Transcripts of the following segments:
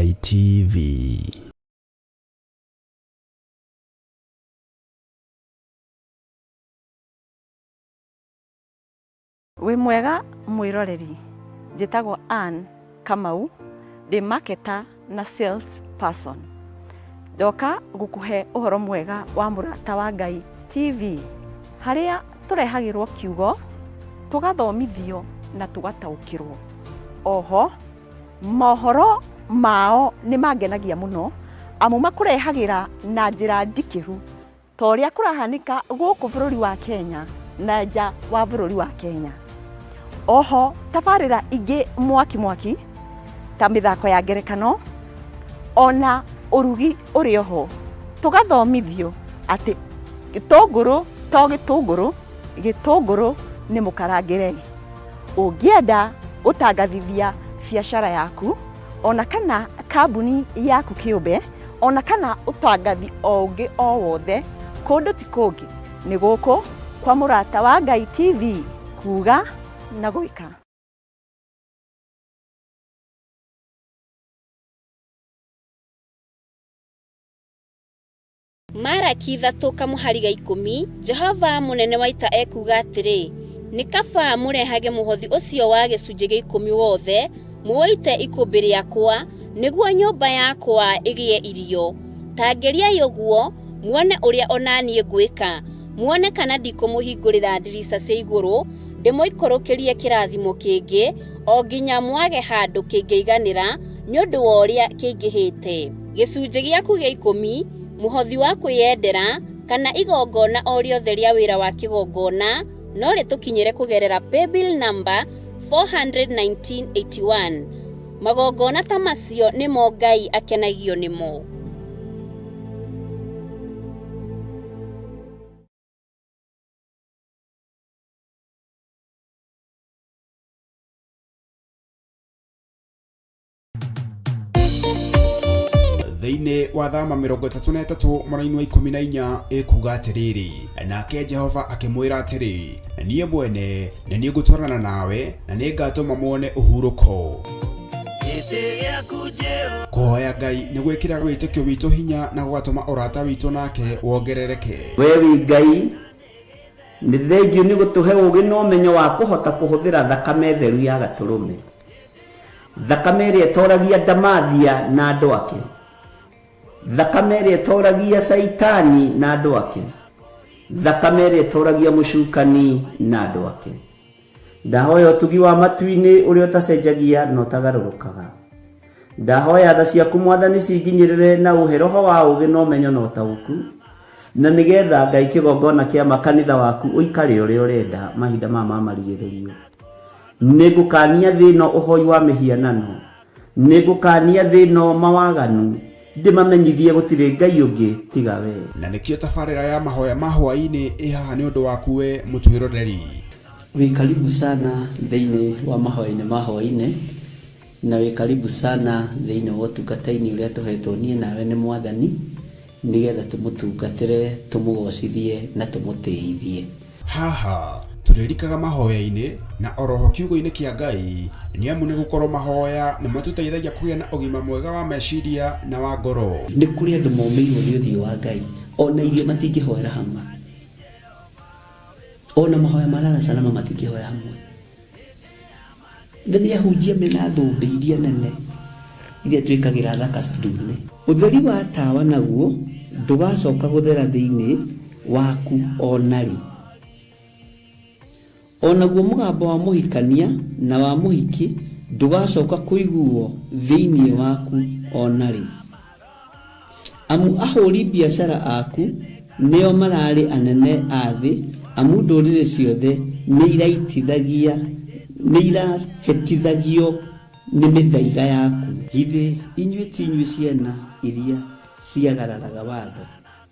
Ngai TV. Wĩ mwega mwĩroreri, njĩtagwo Ann Kamau, ndĩ marketer na sales person. Ndoka gũkũhe ũhoro mwega wa Mũrata wa Ngai TV, harĩa tũrehagĩrwo kiugo, tũgathomithio na tũgataũkĩrwo. Oho, mohoro mao nĩ mangenagia mũno, amu makũrehagĩra na njĩra ndikĩru ta ũrĩa kũrahanĩka gũkũ bũrũri wa Kenya na nja wa bũrũri wa Kenya. Oho tabarĩra ingĩ mwaki mwaki ta mĩthako ya ngerekano ona ũrugi ũrĩ oho, tũgathomithio atĩ gĩtũngũrũ to gĩtũngũrũ, gĩtũngũrũ nĩ mũkarangĩre. Ũngĩenda gũtangathithia biacara yaku ona kana kambuni yaku kĩũmbe ona kana ũtangathi o ũngĩ o wothe, kũndũ ti kũngĩ nĩ gũkũ kwa Mũrata wa Ngai TV, kuga na gwĩka. Maraki ithatũ kamũhari ga ikũmi, Jehova mũnene wa ita ekuuga atĩrĩ, Nĩ kaba mũrehage mũhothi ũcio wa gĩcunjĩ gĩa ikũmi wothe, mũũite ikũmbĩ rĩakwa, nĩguo nyũmba yakwa ĩgĩe irio. Ta ngeriai ũguo, muone ũrĩa o na niĩ ngwĩka, muone kana ndikũmũhingũrĩra ndirica cia igũrũ, ndĩmũikũrũkĩrie kĩrathimo kĩngĩ, o nginya mwage handũ kĩngĩiganĩra nĩ ũndũ wa ũrĩa kĩingĩhĩte. Gĩcunjĩ gĩaku gĩa ikũmi, mũhothi wa kwĩyendera, kana igongona o rĩothe rĩa wĩra wa kĩgongona no rĩtũkinyĩre kũgerera paybill number 41981. Magongona ta macio nĩmo Ngai akenagio nĩmo. Thĩinĩ wa Thama 33 mũraini wa 14 ĩkuga atĩrĩrĩ, nake Jehova akĩmwĩra atĩrĩ, niĩ mwene nĩ niĩ ngũtwarana nawe na nĩ ngatũma muone ũhurũko. Kũhoya Ngai nĩ gwĩkĩraga wĩtĩkio witũ hinya na gũgatũma ũrata witũ nake wongerereke. We wĩ Ngai, nĩ thengiũ nĩ gũtũhe ũũgĩ na ũmenyo wa kũhota kũhũthĩra thakame theru ya Gatũrũme. Thakame ĩrĩa ĩtoragia ndamathia na andũ ake. Thakame ĩrĩa ĩtoragia Caitani na andũ ake. Thakame ĩrĩa ĩtoragia mũcukani na andũ ake. Ndahoya ũtugi wa matu-inĩ ũrĩa ũtacenjagia na ũtagarũrũkaga. Ndahoya tha ciaku Mwathani cinginyĩrĩre na ũhe roho wa ũũgĩ na ũmenyo na ũtaũku, na nĩgetha Ngai kĩgongona kĩa ma kanitha waku ũikare ũrĩa ũrenda mahinda maya ma marigĩrĩrio. Nĩngũkaania thĩ ĩno ũhoi wa mĩhianano, nĩngũkaania thĩ ĩno mawaganu, ndĩmamenyithie gũtirĩ Ngai ũngĩ tiga wee. Na nĩkĩo tabarĩra ya mahoya ma hwaĩ-inĩ ĩ haha nĩ ũndũ waku we mũtwĩroreri. Wĩ karibu sana thĩinĩ wa mahoya-inĩ ma hwaĩ-inĩ, na wĩ karibu sana thĩinĩ wa ũtungata-inĩ ũrĩa tũhetwo niĩ nawe nĩ Mwathani, nĩgetha tũmũtungatĩre, tũmũgocithie na tũmũtĩithie. Haha tũrĩrikaga mahoya-inĩ na oroho kiugo-inĩ kĩa Ngai, nĩamu nĩgũkorwo mahoya nĩmatũteithagia kũgĩa na ũgima mwega wa meciria na wa ngoro. Nĩ kũrĩ andũ momĩirwo nĩ ũthiũ wa Ngai, ona irio matingĩhoera hamwe, ona mahoya ma lala salama matingĩhoya hamwe. Na nĩ ahunjia mena thũmbĩ iria nene iria twĩkagĩra thaka ndune. Ũtheri wa tawa naguo ndũgacoka gũthera thĩinĩ waku o na rĩ. O naguo mũgambo wa mũhikania na wa mũhiki ndũgacoka kũiguwo thĩinĩ waku o na rĩ. Amu ahũri biacara aku nĩo mararĩ anene a thĩ, amu ndũrĩrĩ ciothe nĩirahĩtithagio nĩ mĩthaiga yaku. Githĩ inyuĩ ti inyuĩ ciana iria ciagararaga watho,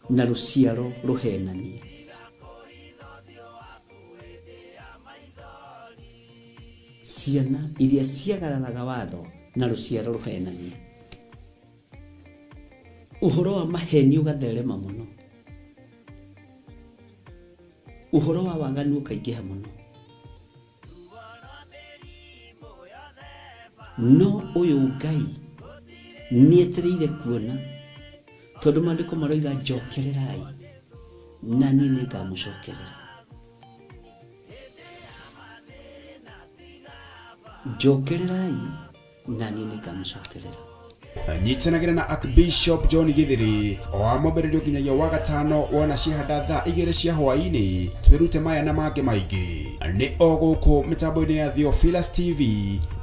na rũciaro rũheenania? Ciana iria ciagararaga watho, na rũciaro rũheenania. Ũhoro wa maheni ũgatherema mũno, ũhoro wa waganu ũkaingĩha mũno. No ũyũ Ngai Nĩetereire kuona, tondũ maandĩko maroiga njokererai na niĩ nĩngamũcokerera. Njokererai na niĩ nĩngamũcokerera. Nyitanagĩra na Archbishop John Githiri o wa mwambĩrĩrio nginyagia wa gatano wona ciahanda thaa 2 cia hwaĩ-inĩ, twĩrute maya na mangĩ maingĩ nĩ o gũkũ mĩtambo-inĩ ya Theophilus TV,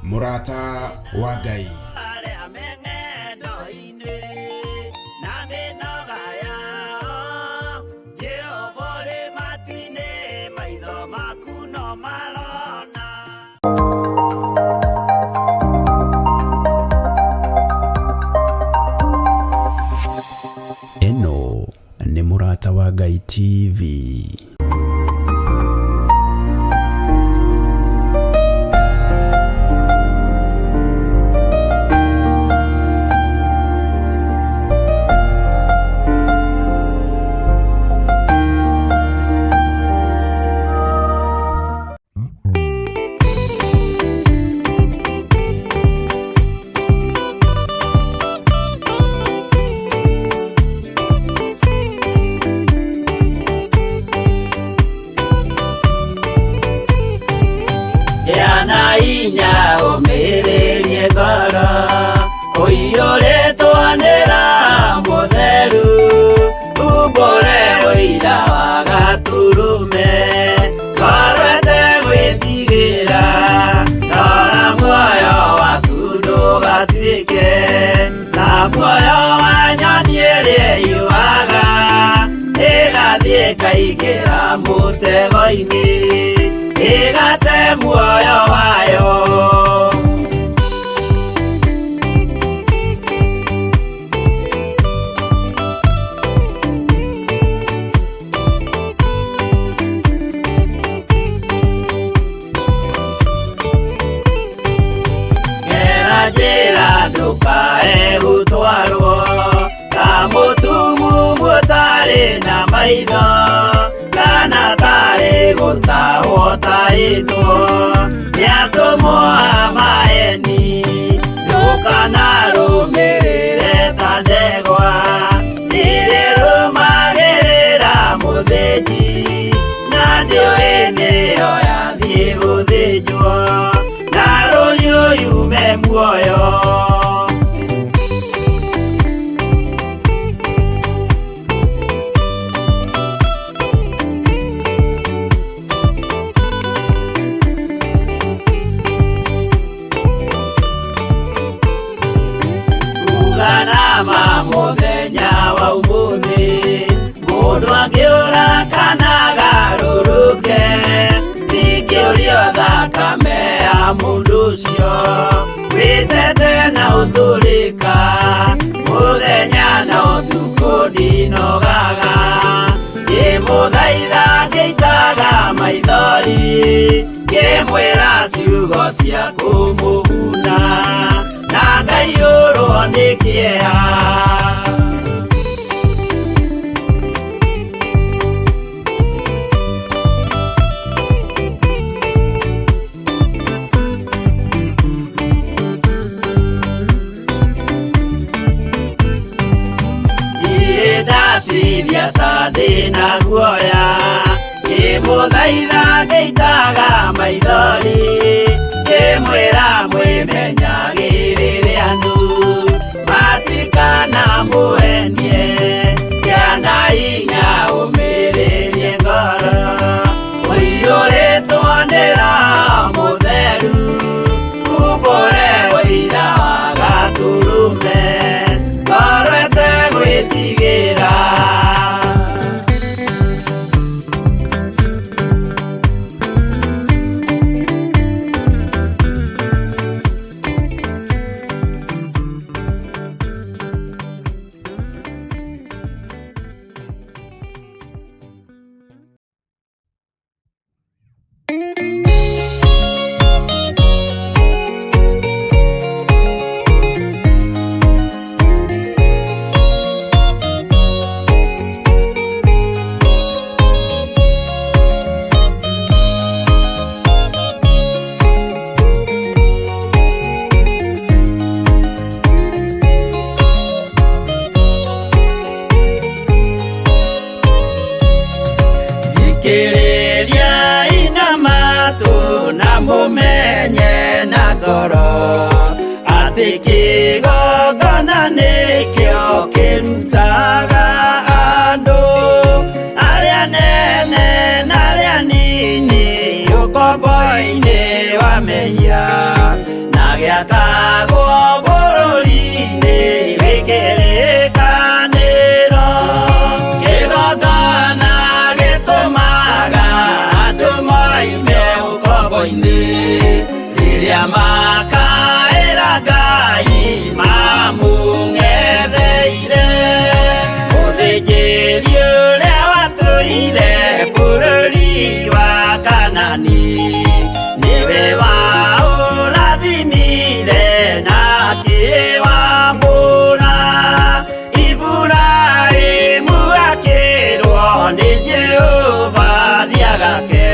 mũrata wa Ngai. Arĩa me ng'endo-inĩ na mĩnoga yao, Jehova ũrĩ matu-inĩ, maitho maku no marona. Ĩno nĩ Mũrata wa Ngai TV. Gĩa na hinya ũmĩrĩrie ngoro, ũiyũrĩtwo nĩ Roho Mũtheru, umbũre ũira wa Gatũrũme, ngoro ĩtegwĩtigĩra, rora muoyo waku ndũgatuĩke ta muoyo wa nyoni ĩrĩa ĩyũaga, ĩgathiĩ ĩkaingĩra mũtego-inĩ, ĩgate muoyo wayo. Gera njĩra ndũkae gũtwarwo ta mũtumumu ũtarĩ na maitho, kana tarĩ gũtahwo tahĩtwo nĩ atũmwo a maeni. Ndũkanarũmĩrĩre ta ndegwa irĩrũmagĩrĩra mũthĩnji, na ndĩũĩ nĩyo yathiĩ gũthĩnjwo, na rũhiũ yume muoyo. Uga nama mũthenya wa ũmũthĩ, mũndũ angĩũra kana agarũrũke, ndingĩũrio thakame ya mũndũ ũcio, wĩtete na ũtũrĩka, mũthenya na ũtukũ ndinogaga, ngĩmũthaitha ngĩitaga maithori, ngĩmwĩra ciugo cia kũmũguna, na ngaiyũrwo nĩ kĩeha. Niĩ ndatithia ta ndĩna guoya, ngĩmũthaitha ngĩitaga maithori, ngĩmwĩra mwĩmenyagĩrĩre andũ, matikanamũhenie, gĩa na hinya ũmĩrĩrie ngoro, ũiyũrĩtwo nĩ Roho Mũtheru, umbũre ũira wa Gatũrũme, ngoro ĩtegwĩtigĩra. ngoro atĩ kĩgongona nĩkĩo kĩrutaga andũ arĩa nene na arĩa nini ũkombo-inĩ wa mehia na gĩakagwo bũrũri-inĩ wĩ kĩrĩkanĩro. Kĩgongona gĩtũmaga andũ moime ũkombo-inĩ rĩrĩa makaĩra Ngai mamũng'etheire. Mũthĩnjĩri ũrĩa watũire bũrũri wa Kanani nĩwe waũrathimire na akĩwambũra. Iburahĩmu akĩrwo nĩ Jehova thiĩ agake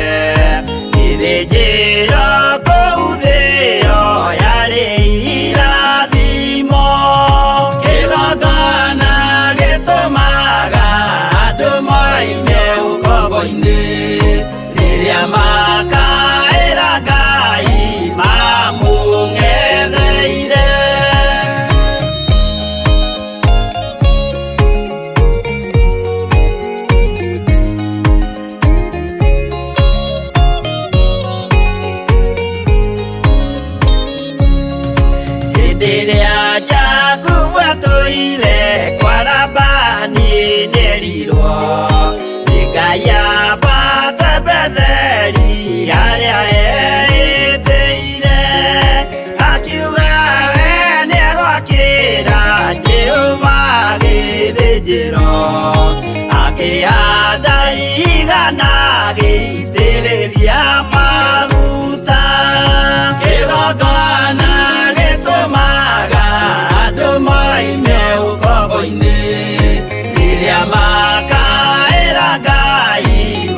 gĩthĩnjĩro kũu thĩo yarĩ irathimo. Kĩgongona gĩtũmaga andũ moime ũkombo-inĩ rĩrĩa makaĩra Ngai mamũng'etheire. Hĩndĩ ĩrĩa Jakubu atũire kwa Labani nĩerirwo nĩ Ngai ambate Betheli harĩa eĩtĩire. Akiuga we nĩegwakĩra Jehova gĩthĩnjĩro, akĩhanda igana agĩitĩrĩria maguta. Kĩgongona gĩtũmaga andũ moime ũkombo-inĩ rĩrĩa makaĩra Ngai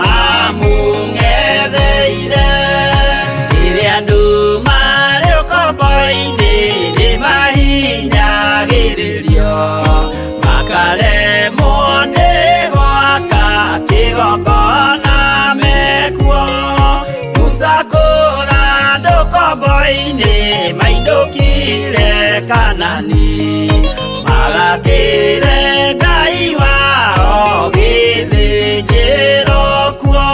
mamũng'etheire. Rĩrĩa andũ marĩ ũkombo-inĩ nĩmahinyagĩrĩrio makaremwo nĩ gwaka kĩgongona mekuo. Musa kũra andũ ũkombo-inĩ mainũkire Kanani magakĩre Ngai wao gĩthĩnjĩro kuo.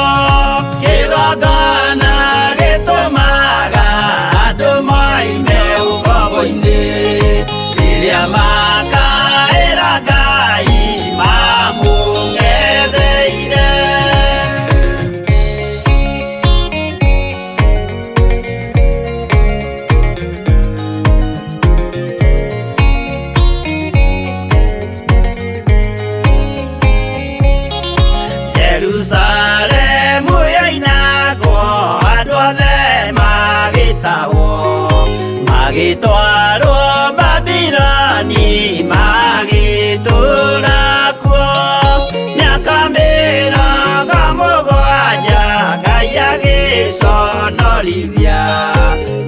Kĩgongona gĩtũmaga andũ moime ũkombo-inĩ rĩrĩa makaĩra Ngai mamũng'etheire. Jerusalemu yoinagwo andũ othe magĩtahwo magĩtwarwo Babiloni magĩtũũra kuo mĩaka 70 Ngai agĩconorithia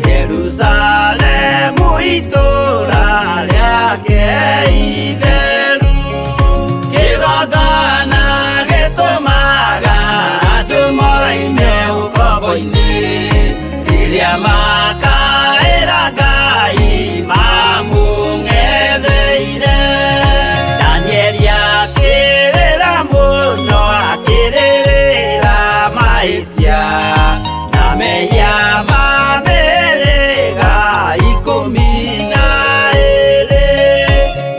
Jerusalemu itũũra rĩake itheru. Kĩgongona gĩtũmaga andũ moime ũkombo-inĩ rĩrĩa makaĩra Ngai mamũng'etheire. Danieli akĩrĩra mũno akĩrĩrĩra mahĩtia na mehia ma mĩhĩrĩga 12.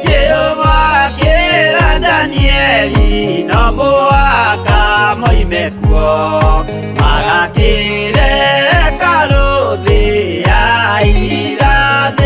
Jehova akĩra Danieli no mũhaka moime kuo magakĩre hekarũ thĩ ya irathimo.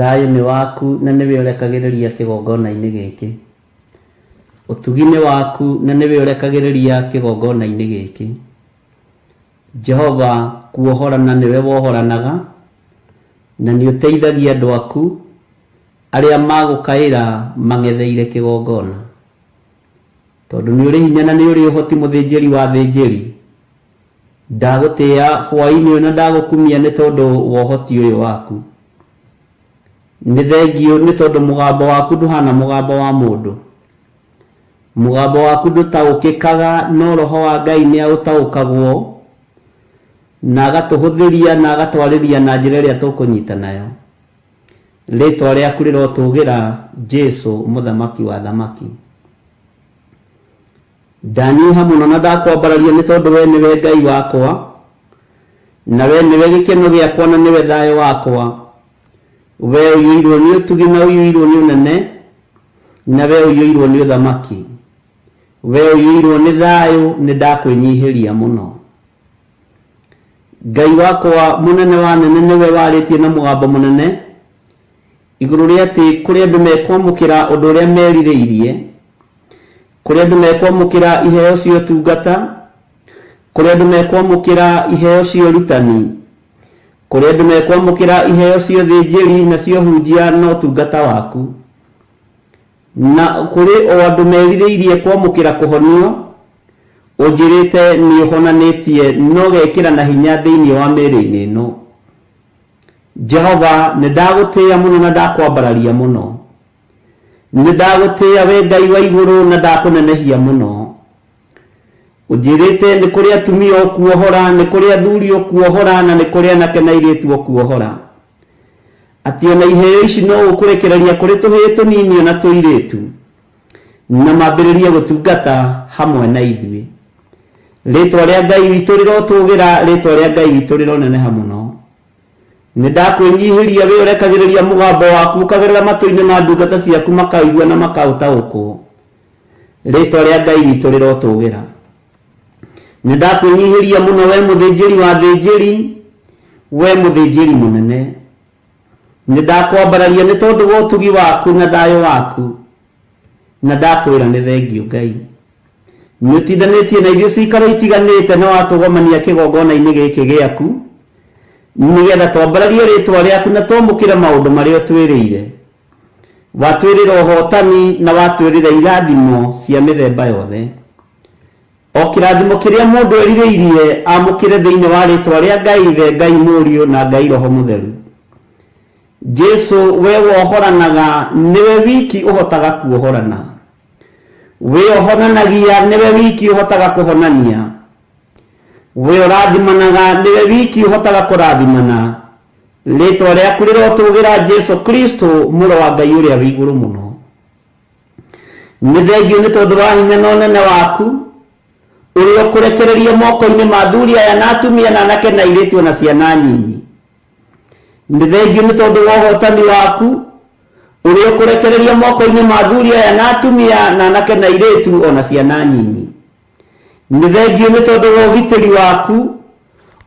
Thayũ nĩ waku na nĩwe ũrekagĩrĩria kĩgongona-inĩ gĩkĩ. Ũtugi nĩ waku na nĩwe ũrekagĩrĩria kĩgongona-inĩ gĩkĩ. Jehova kuohorana nĩwe wohoranaga, na nĩ ũteithagia andũ aku arĩa magũkaĩra mang'etheire kĩgongona. Tondũ nĩ ũrĩ hinya na nĩ ũrĩ ũhoti mũthĩnjĩri wa athĩnjĩri, ndagũtĩĩa hwaĩ-inĩ ũyũ na ndagũkumia nĩ tondũ wa ũhoti ũyũ waku. Nĩ thengiũ nĩ tondũ mũgambo waku ndũhana mũgambo wa mũndũ. Mũgambo waku ndũtaũkĩkaga no Roho wa Ngai nĩ aũtaũkagwo na agatũhũthĩria na agatwarĩria na njĩra ĩrĩa tũkũnyita nayo. Rĩtwa rĩaku rĩrotũgĩra Jesu mũthamaki wa athamaki. Ndanyiha mũno na ndakwambararia nĩ tondũ we nĩwe Ngai wakwa, na we nĩwe gĩkeno gĩakwa na nĩwe thayũ wakwa. We ũiyũirwo nĩ ũtugi na ũiyũirwo nĩ ũnene, na we ũiyũirwo nĩ ũthamaki. We ũiyũirwo nĩ thayũ, nĩ ndakwĩnyihĩria mũno. Ngai wakwa mũnene wa anene nĩwe warĩtie na mũgambo mũnene igũrũ rĩa atĩ kũrĩ andũ mekwamũkĩra ũndũ ũrĩa merirĩirie, kũrĩ andũ mekwamũkĩra iheo cia ũtungata, kũrĩ andũ mekwamũkĩra iheo cia ũrutani, kũrĩ andũ mekwamũkĩra iheo cia ũthĩnjĩri na cia ũhunjia na ũtungata waku. Na kũrĩ o andũ merirĩirie kwamũkĩra kũhonio, ũnjĩrĩte nĩ ũhonanĩtie na ũgekĩra na hinya thĩinĩ wa mĩĩrĩ-inĩ ĩno. Jehova, nĩ ndagũtĩĩa mũno na ndakwambararia mũno. Nĩ ndagũtĩĩa we Ngai wa igũrũ na ndakũnenehia mũno. Ũnjĩrĩte nĩ kũrĩ atumia ũkuohora, nĩ kũrĩ athuri ũkuohora, na nĩ kũrĩ anake na airĩtu ũkuohora. Atĩ ona iheo ici no ũkũrekereria kũrĩ tũhĩĩ tũnini ona tũirĩtu, na mambĩrĩrie gũtungata hamwe na ithuĩ. Rĩtwa rĩa Ngai witũ rĩrotũgĩra, rĩtwa rĩa Ngai witũ rĩroneneha mũno. Nĩ ndakwĩnyihĩria wĩ ũrekagĩrĩria mũgambo waku ũkagerera matũ-inĩ ma ndungata ciaku makaũigua na makaũtaũkwo. Rĩtwa rĩa Ngai witũ rĩrotũgĩra. Nĩ ndakwĩnyihĩria mũno we mũthĩnjĩri wa athĩnjĩri, we mũthĩnjĩri mũnene. Nĩ ndakwambararia nĩ tondũ wa ũtugi waku na thayũ waku, na ndakwĩra nĩ thengiũ Ngai. Nĩ ũtindanĩtie na ithuĩ cikaro itiganĩte na watũgomania kĩgongona-inĩ gĩkĩ gĩaku, nĩgetha twambararie rĩtwa rĩaku na twamũkĩre maũndũ marĩa ũtwĩrĩire. Watwĩrĩra ũhotani na watwĩrĩra irathimo cia mĩthemba yothe. O kĩrathimo kĩrĩa mũndũ erirĩirie amũkĩre thĩinĩ wa rĩtwa rĩa Ngai Ithe, Ngai Mũriũ na Ngai Roho Mũtheru. Jesu we wohoranaga nĩwe wiki ũhotaga kuohorana. We ũhonanagia nĩwe wiki ũhotaga kũhonania. We ũrathimanaga nĩwe wiki ũhotaga kũrathimana. Rĩtwa rĩaku rĩrotũgĩra Jesu Kristo mũrũ wa Ngai ũrĩa wĩ igũrũ mũno. Nĩ thengiũ nĩ tondũ wa hinya na ũnene waku ũrĩa ũkũrekereria moko-inĩ ma athuri aya na atumia na anake na airĩtu ona ciana nyinyi. Nĩ thengiũ nĩ tondũ wa ũhotani waku ũrĩa ũkũrekereria moko-inĩ ma athuri aya na atumia na anake na airĩtu ona ciana nyinyi. Nĩ thengiũ nĩ tondũ wa ũgitĩri waku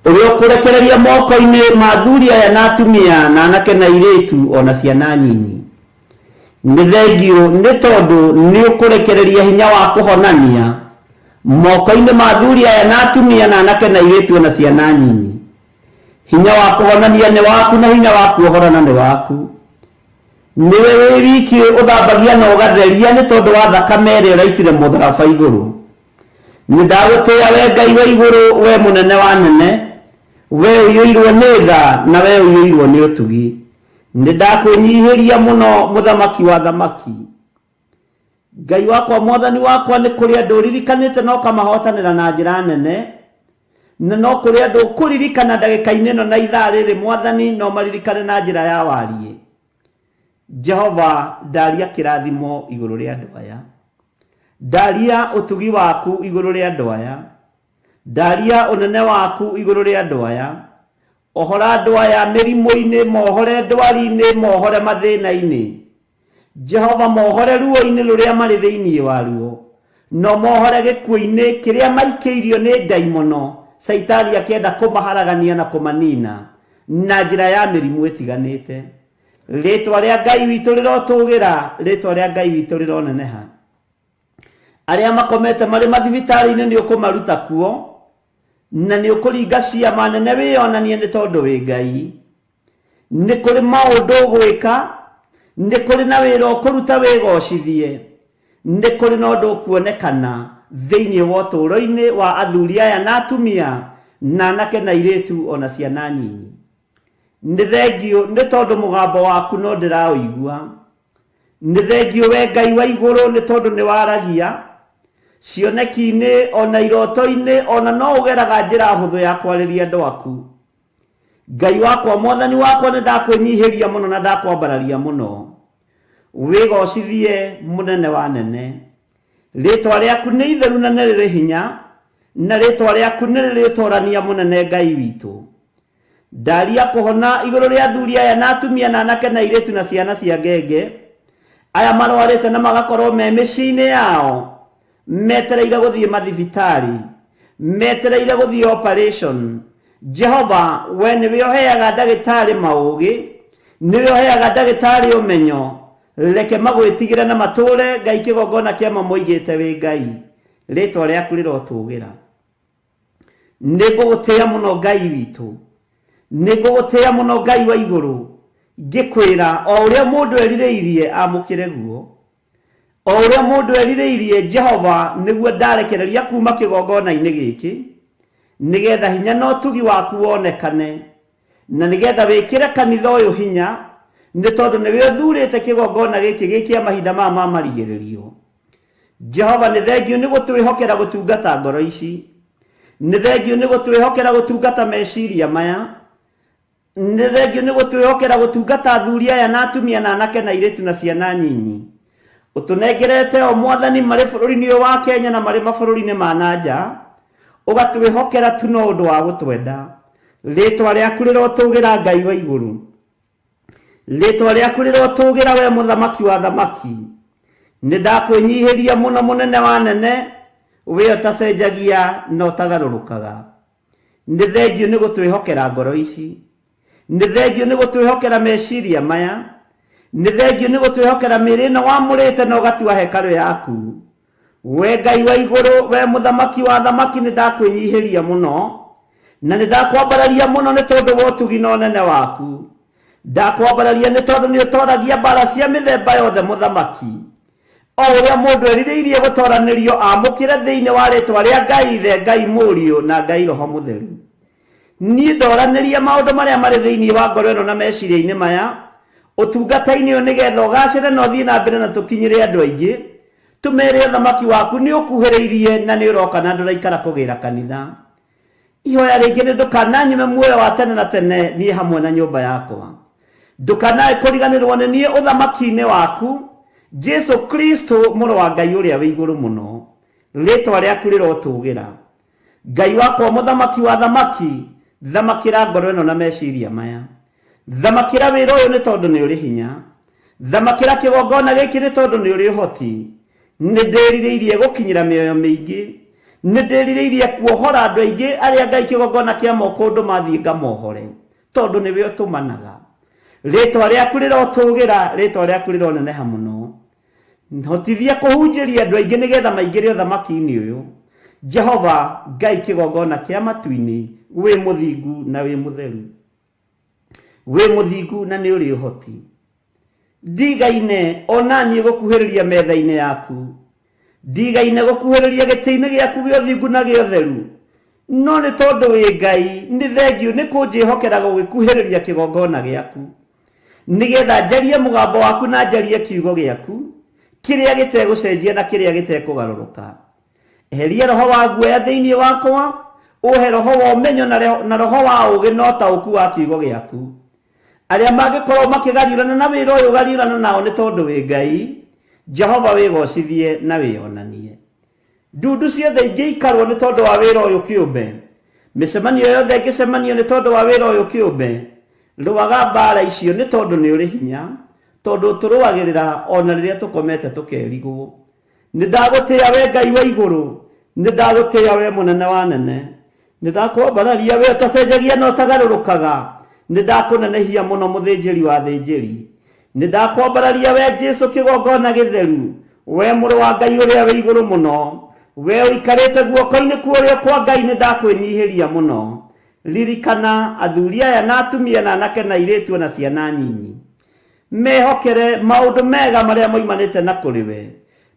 ũrĩa ũkũrekereria moko-inĩ ma athuri aya na atumia na anake na airĩtu ona ciana nyinyi. Nĩ thengiũ nĩ tondũ nĩ ũkũrekereria hinya wa kũhonania moko-inĩ ma athuri aya na atumia na anake na airĩtu ona ciana nyinyi. Hinya wa kũhonania nĩ waku na hinya wa kuohorana nĩ waku. Nĩwe wĩ wiki ũthambagia na ũgatheria nĩ tondũ wa thakame ĩrĩa ũraitire mũtharaba igũrũ. Nĩ ndagũtĩĩa we Ngai wa igũrũ, we mũnene wa anene, we ũiyũirwo nĩ tha na we ũiyũirwo nĩ ũtugi. Nĩ ndakwĩnyihĩria mũno mũthamaki wa athamaki. Ngai wakwa mwathani wakwa nĩ kũrĩ andũ ũririkanĩte na ũkamahotanĩra na njĩra nene, na no kũrĩ andũ ũkũririkana ndagĩka-inĩ ĩno na ithaa rĩrĩ mwathani no maririkane na njĩra ya wariĩ. Jehova ndaria kĩrathimo igũrũ rĩa andũ aya. Ndaria ũtugi waku igũrũ rĩa andũ aya. Ndaria ũnene waku igũrũ rĩa andũ aya. Ohora andũ aya mĩrimũ-inĩ, mohore ndwari-inĩ, mohore mathĩna-inĩ. Jehova mohore ruo-inĩ rũrĩa marĩ thĩinĩ waruo, no mohore gĩkuũ-inĩ kĩrĩa maikĩirio nĩ ndaimono, Caitani akĩenda kũmaharagania na kũmanina na njĩra ya mĩrimũ ĩtiganĩte. Rĩtwa rĩa Ngai witũ rĩrotũgĩra, rĩtwa rĩa Ngai witũ rĩroneneha. Arĩa makomete marĩ mathibitarĩ-inĩ nĩ ũkũmaruta kuo, na nĩ ũkũringa ciama nene wĩyonanie nĩ tondũ wĩ Ngai. Nĩ kũrĩ maũndũ ũgwĩka, nĩ kũrĩ na wĩra ũkũruta wĩgocithie, nĩ kũrĩ na ũndũ ũkuonekana thĩinĩ wa ũtũũro-inĩ wa athuri aya na atumia, na anake na airĩtu o na ciana nyinyi. Nĩ thengiũ nĩ tondũ mũgambo waku no ndĩraũigua. Nĩ thengiũ we Ngai wa igũrũ nĩ tondũ nĩ waragia cioneki-inĩ o na iroto-inĩ, o na no ũgeraga njĩra hũthũ ya kwarĩria andũ aku. Ngai wakwa, Mwathani wakwa, nĩ ndakwĩnyihĩria mũno na ndakwambararia mũno. Wĩgocithie mũnene wa nene. Rĩtwa rĩaku nĩ itheru na nĩ rĩrĩ hinya, na rĩtwa rĩaku nĩ rĩrĩ ũtorania mũnene Ngai witũ. Ndaria kũhona igũrũ rĩa athuri aya na atumia na anake na airĩtu na ciana cia ngenge, aya marwarĩte na magakorwo me mĩciĩ-inĩ yao, metereire gũthiĩ mathibitarĩ, metereire gũthiĩ operation. Jehova, we nĩwe ũheaga ndagĩtarĩ maũgĩ, nĩwe ũheaga ndagĩtarĩ ũmenyo, reke magwĩtigĩre na matũũre Ngai kĩgongona kĩa ma moigĩte wĩ Ngai. Rĩtwa rĩaku rĩrotũgĩra. Nĩ ngũgũtĩĩa mũno Ngai witũ, nĩ ngũgũtĩĩa mũno Ngai wa igũrũ, ngĩkwĩra o ũrĩa mũndũ erirĩirie amũkĩre guo. O ũrĩa mũndũ erirĩirie Jehova nĩguo ndarekereria kuuma kĩgongona-inĩ gĩkĩ, nĩgetha hinya na ũtugi waku wonekane, na nĩgetha wĩkĩre kanitha ũyũ hinya, nĩ tondũ nĩwe ũthuurĩte kĩgongona gĩkĩ gĩ kĩa mahinda maya ma marigĩrĩrio. Jehova nĩ thengiũ nĩ gũtwĩhokera gũtungata ngoro ici, nĩ thengiũ nĩ gũtwĩhokera gũtungata meciria maya, nĩ thengiũ nĩ gũtwĩhokera gũtungata athuri aya na atumia na anake na airĩtu na ciana nyinyi. Ũtũnengerete o Mwathani marĩ bũrũri-inĩ ũyũ wa Kenya na marĩ mabũrũri-inĩ ma na nja, ũgatwĩhokera tu no ũndũ wa gũtwenda. Rĩtwa rĩaku rĩrotũgĩra Ngai wa igũrũ. Rĩtwa rĩaku rĩrotũgĩra we mũthamaki wa thamaki. Nĩ ndakwĩnyihĩria mũno mũnene wa nene, we ũtacenjagia na ũtagarũrũkaga. Nĩ thengiũ nĩ gũtwĩhokera ngoro ici. Nĩ thengiũ nĩ gũtwĩhokera meciria maya. Nĩ thengiũ nĩ gũtwĩhokera mĩĩrĩ ĩno wamũrĩte na ũgatua hekarũ yaku. We Ngai wa igũrũ, we mũthamaki wa thamaki, nĩ ndakwĩnyihĩria mũno, na nĩ ndakwambararia mũno nĩ tondũ wa ũtugi na ũnene waku. Ndakwambararia nĩ tondũ nĩ ũtoragia mbara cia mĩthemba yothe mũthamaki. O ũrĩa mũndũ erirĩirie gũtoranĩrio amũkĩre thĩinĩ wa rĩtwa rĩa Ngai Ithe, Ngai Mũriũ, na Ngai Roho Mũtheru. Niĩ ndoranĩria maũndũ marĩa marĩ thĩinĩ wa ngoro ĩno na meciria-inĩ maya, ũtungata-inĩ ũyũ nĩgetha ũgacĩre na ũthiĩ na mbere na tũkinyĩre andũ aingĩ, tũmere ũthamaki waku nĩ ũkuhĩrĩirie na nĩ ũroka na ndũraikara kũgĩra kanitha. Ihoya rĩngĩ nĩ ndũkananyime muoyo wa tene na tene niĩ hamwe na nyũmba yakwa. Ndũkanae kũriganĩrwo nĩ niĩ ũthamaki-inĩ waku, Jesu Kristo mũrũ wa Ngai ũrĩa wĩ igũrũ mũno. Rĩtwa rĩaku rĩrotũgĩra. Ngai wakwa mũthamaki wa thamaki, thamakĩra ngoro ĩno na meciria maya. Thamakĩra wĩra ũyũ nĩ tondũ nĩ ũrĩ hinya. Thamakĩra kĩgongona gĩkĩ nĩ tondũ nĩ ũrĩ ũhoti. Nĩ ndĩrirĩirie gũkinyĩra mĩoyo mĩingĩ. Nĩ ndĩrirĩirie kuohora andũ aingĩ arĩa Ngai kĩgongona kĩa moko ũndũ mathiĩ ngamohore, tondũ nĩwe ũtũmanaga. Rĩtwa rĩaku rĩrotũgĩra, rĩtwa rĩaku rĩroneneha mũno. Hotithia kũhunjĩria andũ aingĩ nĩgetha maingĩre ũthamaki-inĩ ũyũ. Jehova Ngai kĩgongona kĩa matu-inĩ, wĩ mũthingu na wĩ mũtheru. Wĩ mũthingu na nĩ ũrĩ ũhoti. Ndigaine o na niĩ gũkuhĩrĩria metha-inĩ yaku. Ndigaine gũkuhĩrĩria gĩtĩ-inĩ gĩaku gĩa ũthingu na gĩa ũtheru. No nĩ tondũ wĩ Ngai, nĩ thengiũ nĩ kũnjĩhokera gũgĩkuhĩrĩria kĩgongona gĩaku. Nĩgetha njarie mũgambo waku na njarie kiugo gĩaku, kĩrĩa gĩtegũcenjia na kĩrĩa gĩtekũgarũrũka. Eheria roho wa guoya thĩinĩ wakwa, ũhe roho wa ũmenyo na roho wa ũũgĩ na ũtaũku wa kiugo gĩaku. Arĩa mangĩkorwo makĩgariũrana na wĩra ũyũ gariũrana nao nĩ tondũ wĩ Ngai, Jehova wĩgocithie na wĩonanie. Ndundu ciothe ingĩikarwo nĩ tondũ wa wĩra ũyũ kĩũmbe, mĩcemanio yothe ĩngĩcemanio nĩ tondũ wa wĩra ũyũ kĩũmbe, rũaga mbaara icio nĩ tondũ nĩ ũrĩ hinya, tondũ ũtũrũagĩrĩra o na rĩrĩa tũkomete tũkerigwo. Nĩ ndagũtĩĩa we Ngai wa igũrũ, nĩ ndagũtĩĩa we mũnene wa anene. Nĩ ndakwambararia we ũtacenjagia na ũtagarũrũkaga, nĩ ndakũnenehia mũno mũthĩnjĩri wa athĩnjĩri. Nĩ ndakwambararia we Jesu kĩgongona gĩtheru, we mũrũ wa Ngai ũrĩa wĩ igũrũ mũno, we ũikarĩte guoko-inĩ kwa ũrĩo kwa Ngai, nĩ ndakwĩnyihĩria mũno. Ririkana athuri aya na atumia na anake na airĩtu na ciana nyinyi. Mehokere maũndũ mega marĩa moimanĩte na kũrĩ we,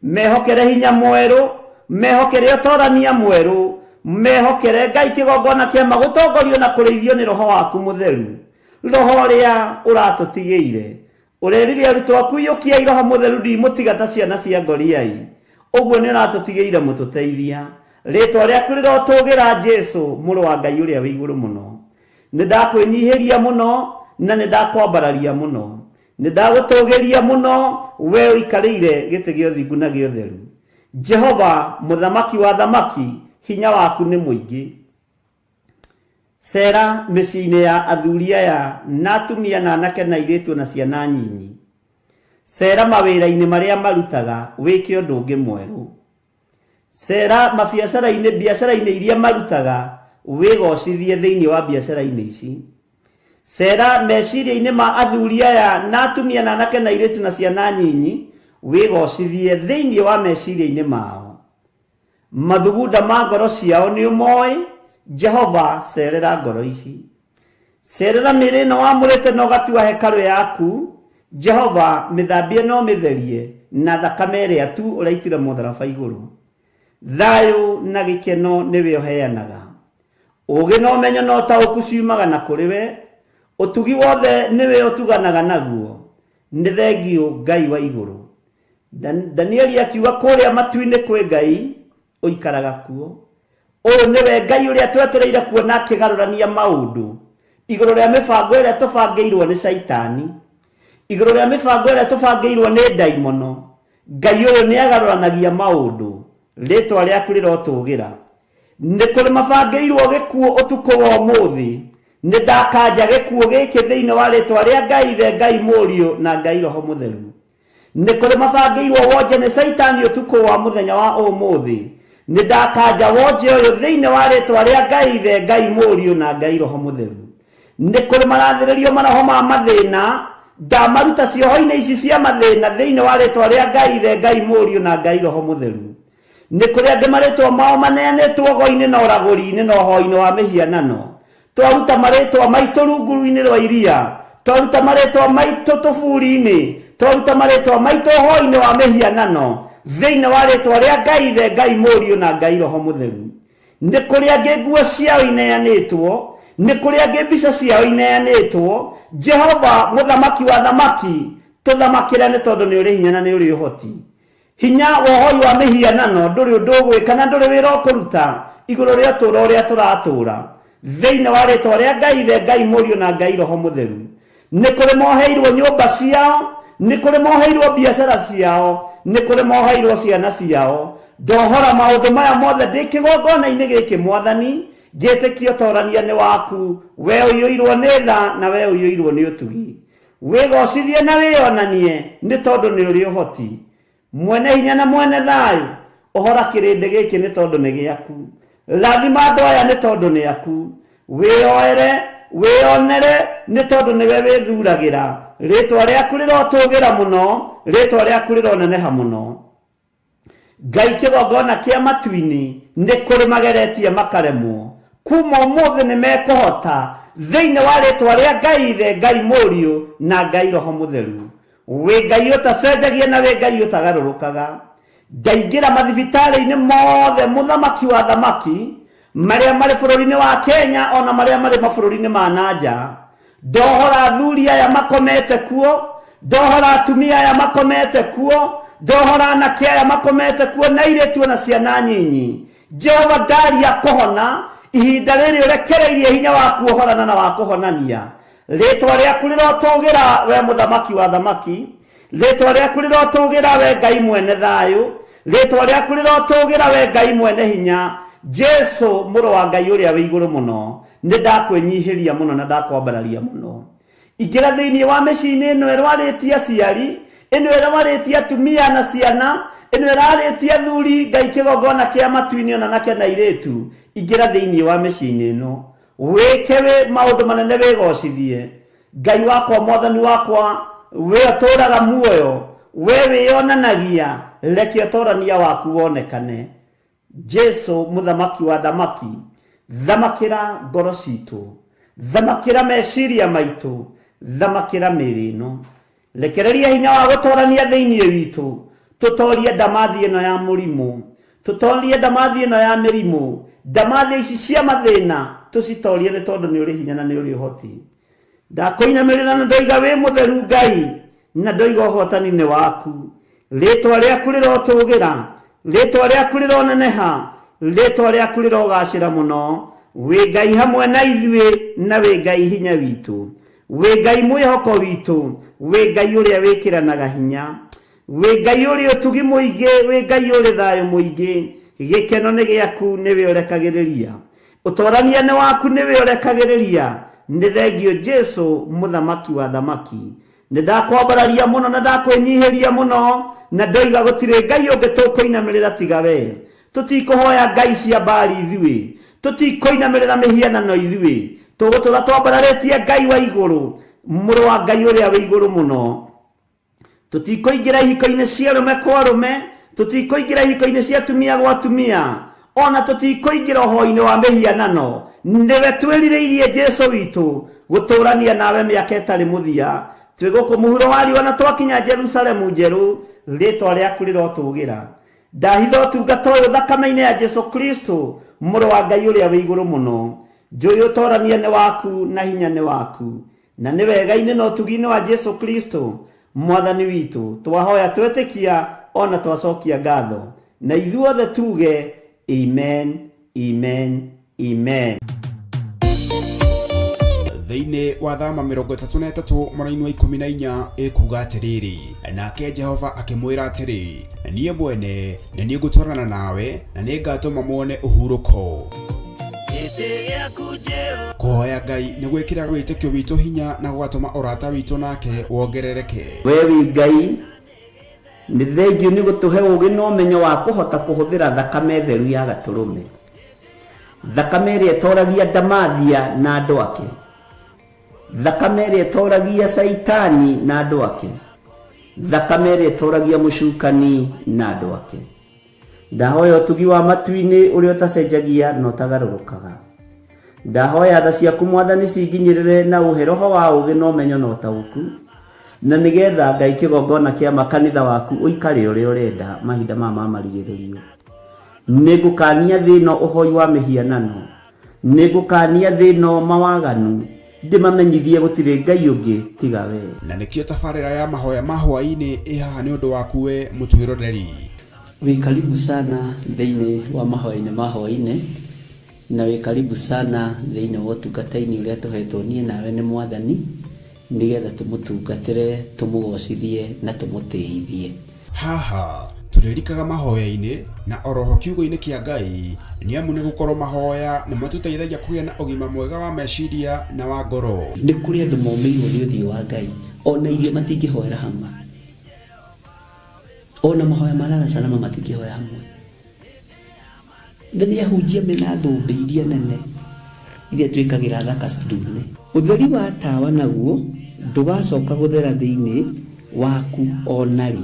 mehokere hinya mwerũ, mehokere ũtorania mwerũ, mehokere Ngai kĩgongona kĩama gũtongorio na kũrĩithio nĩ roho waku mũtheru, roho ũrĩa ũratũtigĩire. Ũrerire arutwo aku iyũkiai roho mũtheru ndimũtiga ta ciana cia ngoriai, ũguo nĩ ũratũtigĩire mũtũteithia. Rĩtwa rĩaku rĩrotũgĩra Jesu mũrũ wa Ngai ũrĩa wĩ igũrũ mũno. Nĩ ndakwĩnyihĩria mũno na nĩ ndakwambararia mũno, nĩ ndagũtũgĩria mũno we ũikarĩire gĩtĩ gĩa ũthingu na gĩa ũtheru. Jehova mũthamaki wa thamaki, hinya waku nĩ mũingĩ. Cera mĩciĩ-inĩ ya athuri aya na atumia na anake na airĩtu na ciana nyinyi. Cera mawĩra-inĩ marĩa marutaga wĩke ũndũ ũngĩ mwerũ. Cera mabiacara-inĩ, biacara-inĩ iria marutaga wĩgocithie thĩinĩ wa biacara-inĩ ici. Cera meciria-inĩ ma athuri aya na atumia na anake na airĩtu na ciana nyinyi wĩgocithie thĩinĩ wa meciria-inĩ mao. Mathugunda ma ngoro ciao nĩ ũmoĩ, Jehova cerera ngoro ici. Cerera mĩĩrĩ ĩno wamũrĩte na ũgatua hekarũ yaku, Jehova mĩthambie na ũmĩtherie na thakame ĩrĩa tu ũraitire mũtharaba igũrũ. Thayũ na gĩkeno nĩwe ũheanaga. Ũũgĩ na ũmenyo na ũtaũku ciumaga na kũrĩ we, ũtugi wothe nĩwe ũtuganaga naguo. Nĩ thengiũ Ngai wa igũrũ. Danieli akiuga kũrĩa matu-inĩ kwĩ Ngai ũikaraga kuo. Ũyũ nĩwe Ngai ũrĩa twetereire kuona akĩgarũrania maũndũ igũrũ rĩa mĩbango ĩrĩa tũbangĩirwo nĩ Caitani, igũrũ rĩa mĩbango ĩrĩa tũbangĩirwo nĩ ndaimono. Ngai ũyũ nĩ agarũranagia maũndũ, rĩtwa rĩaku rĩrotũgĩra. Nĩ kũrĩ mabangĩirwo gĩkuũ ũtukũ wa ũmũthĩ, nĩ ndakanja gĩkuũ gĩkĩ thĩinĩ wa rĩtwa rĩa Ngai Ithe, Ngai Mũriũ na Ngai Roho Mũtheru. Nĩ kũrĩ mabangĩirwo wonje nĩ Caitani ũtukũ wa mũthenya wa ũmũthĩ, nĩ ndakanja wonje ũyũ thĩinĩ wa rĩtwa rĩa Ngai Ithe, Ngai Mũriũ na Ngai Roho Mũtheru. Nĩ kũrĩ marathĩrĩrio maroho ma mathĩna, ndamaruta cioho-inĩ ici cia mathĩna thĩinĩ wa rĩtwa rĩa Ngai Ithe, Ngai Mũriũ na Ngai Roho Mũtheru. Nĩ kũrĩ angĩ marĩtwa mao maneanĩtwo ũgo-inĩ na ũragũri-inĩ na ũhoi-inĩ wa mĩhianano. Twaruta marĩtwa maitũ rungu-inĩ rwa iria, twaruta marĩtwa maitũ tũburi-inĩ, twaruta marĩtwa maitũ ũhoi-inĩ wa mĩhianano, thĩinĩ wa rĩtwa rĩa Ngai Ithe, Ngai Mũriũ na Ngai Roho Mũtheru. Nĩ kũrĩ angĩ nguo ciao ineanĩtwo, nĩ kũrĩ angĩ mbica ciao ineanĩtwo. Jehova mũthamaki wa thamaki, tũthamakĩre nĩ tondũ nĩ ũrĩ hinya na nĩ ũrĩ ũhoti. Hinya wa ũhoi wa mĩhianano ndũrĩ ũndũ ũgwĩka na ndũrĩ wĩra ũkũruta igũrũ rĩa ũtũũro ũrĩa tũratũũra. Thĩinĩ wa rĩtwa rĩa Ngai Ithe, Ngai Mũriũ na Ngai Roho Mũtheru. Nĩ kũrĩ moheirwo nyũmba ciao, nĩ kũrĩ moheirwo biacara ciao, nĩ kũrĩ moheirwo ciana ciao. Ndohora maũndũ maya mothe ndĩ kĩgongona-inĩ gĩkĩ Mwathani, ngĩtĩkia ũtorania nĩ waku, we ũiyũirwo nĩ tha na we ũiyũirwo nĩ ũtugi. Wĩgocithie na wĩonanie nĩ tondũ nĩ ũrĩ ũhoti, mwene hinya na mwene thayũ. Ũhora kĩrĩndĩ gĩkĩ nĩ tondũ nĩ gĩaku, rathima andũ aya nĩ tondũ nĩ aku. Wĩyoere, wĩyonere nĩ tondũ nĩwe wĩthuragĩra. Rĩtwa rĩaku rĩrotũgĩra mũno, rĩtwa rĩaku rĩroneneha mũno. Ngai kĩgongona kĩa matu-inĩ nĩ kũrĩ mageretie makaremwo, kuma ũmũthĩ nĩ mekũhota thĩinĩ wa rĩtwa rĩa Ngai Ithe, Ngai Mũriũ na Ngai Roho Mũtheru. Wĩ Ngai ũtacenjagia na wĩ Ngai ũtagarũrũkaga. Ndaingĩra mathibitarĩ-inĩ mothe mũthamaki wa thamaki marĩa marĩ bũrũri-inĩ wa Kenya ona marĩa marĩ mabũrũri-inĩ ma na nja. Ndohora athuri aya makomete kuo, ndohora atumia aya makomete kuo, ndohora anake aya makomete kuo na airĩtu na ciana nyinyi. Jehova ndaria kũhona ihinda rĩrĩ ũrekereirie hinya waku ũhorana na wa kũhonania. Rĩtwa rĩaku rĩrotũgĩra we mũthamaki wa thamaki, rĩtwa rĩaku rĩrotũgĩra we Ngai mwene thayũ, rĩtwa rĩaku rĩrotũgĩra we Ngai mwene hinya, Jesu mũrũ wa Ngai ũrĩa wĩ igũrũ mũno. Nĩ ndakwĩnyihĩria mũno na ndakwambararia mũno. Ingĩra thĩinĩ wa mĩciĩ-inĩ ĩno ĩrwarĩtie aciari, ĩno ĩrwarĩtie atumia na ciana, ĩno ĩrarĩtie athuri, Ngai kĩgongona kĩa matu-inĩ ona anake na airĩtu. Ingĩra thĩinĩ wa mĩciĩ-inĩ ĩno, wĩke wĩ maũndũ manene wĩgocithie. Ngai wakwa, Mwathani wakwa, We ũtũũraga muoyo, we wĩyonanagia, reke ũtũũrania waku wonekane. Jesu mũthamaki wa thamaki, thamakĩra ngoro citũ, thamakĩra meciria maitũ, thamakĩra mĩĩrĩ ĩno. Rekereria hinya wa gũtũũrania thĩinĩ witũ, tũtorie ndamathi ĩno ya mũrimũ, tũtorie ndamathi ĩno ya mĩrimũ, ndamathi ici cia mathĩna tũcitorie nĩ tondũ nĩ ũrĩ hinya na nĩ ũrĩ ũhoti. Ndakũinamĩrĩra na ndoiga wĩ mũtheru Ngai, na ndoiga ũhotani nĩ waku. Rĩtwa rĩaku rĩrotũgĩra, rĩtwa rĩaku rĩroneneha, rĩtwa rĩaku rĩrogacĩra mũno. Wĩ Ngai hamwe na ithuĩ na wĩ Ngai hinya witũ, wĩ Ngai mwĩhoko witũ, wĩ Ngai ũrĩa wĩkĩranaga hinya, wĩ Ngai ũrĩ ũtugi mũingĩ, wĩ Ngai ũrĩ thayũ mũingĩ. Gĩkeno nĩ gĩaku, nĩwe ũrekagĩrĩria, ũtorania nĩ waku, nĩwe ũrekagĩrĩria. Nĩ thengio Jesu mũthamaki wa thamaki. Nĩ ndakwambararia mũno na ndakwĩnyihĩria mũno, na ndoiga gũtirĩ Ngai ũngĩ tũkũinamĩrĩra tiga we. Tũtikũhoya ngai cia Baali ithuĩ, tũtikũinamĩrĩra mĩhianano ithuĩ, tũgũtũra twambararĩtie Ngai wa igũrũ, mũrũ wa Ngai ũrĩa wĩ igũrũ mũno. Tũtikũingĩra ihiko-inĩ cia arũme kwa arũme, tũtikũingĩra ihiko-inĩ cia atumia gwa atumia, ona tũtikũingĩra ũhoi-inĩ wa mĩhianano. Nĩwe twĩrirĩirie Jesu witũ gũtũũrania nawe mĩaka ĩtarĩ mũthia. Twĩ gũkũ mũhuro wa riũa na twakinya Jerusalemu njerũ, rĩtwa rĩaku rĩrotũgĩra. Ndahitha ũtungata ũyũ thakame-inĩ ya Jesu Kristo, mũrũ wa Ngai ũrĩa wĩ igũrũ mũno. Njũĩ ũtorania nĩ waku na hinya nĩ waku, na nĩ wega-inĩ na ũtugi-inĩ wa Jesu Kristo mwathani witũ twahoya twetĩkia ona twacokia ngatho, na ithuothe tuge amen, amen, amen. Thĩinĩ wa thama 33 mũraini wa 14 ĩkuga atĩrĩrĩ, nake Jehova akĩmwĩra atĩrĩ, niĩ mwene nĩ niĩ ngũtwarana nawe na nĩ ngatũma muone ũhurũko. Kũhoya Ngai nĩ gwĩkĩra wĩtĩkio witũ hinya na gũgatũma ũrata witũ nake wongerereke. We wĩ Ngai, nĩ thengio nĩ gũtũhe ũũgĩ na ũmenyo wa kũhota kũhũthĩra thakame theru ya gatũrũme, thakame ĩrĩa ĩtoragia ndamathia na andũ ake, thakame ĩrĩa ĩtoragia Caitani na andũ ake, thakame ĩrĩa ĩtoragia mũcukani na andũ ake. Ndahoya ũtugi wa matu-inĩ ũrĩa ũtacenjagia na ũtagarũrũkaga. Ndahoya tha ciaku mwathani cinginyĩrĩre na ũhe roho wa ũũgĩ na ũmenyo na ũtaũku, na nĩgetha Ngai kĩgongona kĩa makanitha waku ũikare ũrĩa ũrenda mahinda maya ma marigĩrĩrio. Nĩngũkania thĩ ĩno ũhoi wa mĩhianano, nĩngũkania thĩ ĩno mawaganu, ndĩmamenyithie gũtirĩ Ngai ũngĩ tiga we. Na nĩkĩo tabarĩra ya mahoya ma hwaĩ-inĩ ĩ haha nĩ ũndũ waku we mũtwĩroreri. Wĩ karibu sana thĩinĩ wa mahoya-inĩ ma hwaĩ-inĩ, na wĩ karibu sana thĩinĩ wa ũtungata-inĩ ũrĩa tũhetwo niĩ nawe nĩ Mwathani, nĩgetha tũmũtungatĩre, tũmũgocithie na tũmũtĩithie. Haha tũrĩrikaga mahoya-inĩ na oroho kiugo-inĩ kĩa Ngai, nĩ amu nĩ gũkorwo mahoya nĩ matũteithagia kũgĩa na ũgima mwega wa meciria na wa ngoro. Nĩ kũrĩ andũ momĩirwo nĩ ũthiũ wa Ngai, ona irio matingĩhoera hamwe, ona mahoya ma lala salama matingĩhoya hamwe. Na nĩ ahunjia mena thũmbĩ iria nene iria twĩkagĩra thaka ndune. Ũtheri wa tawa naguo ndũgacoka gũthera thĩinĩ waku ona rĩ.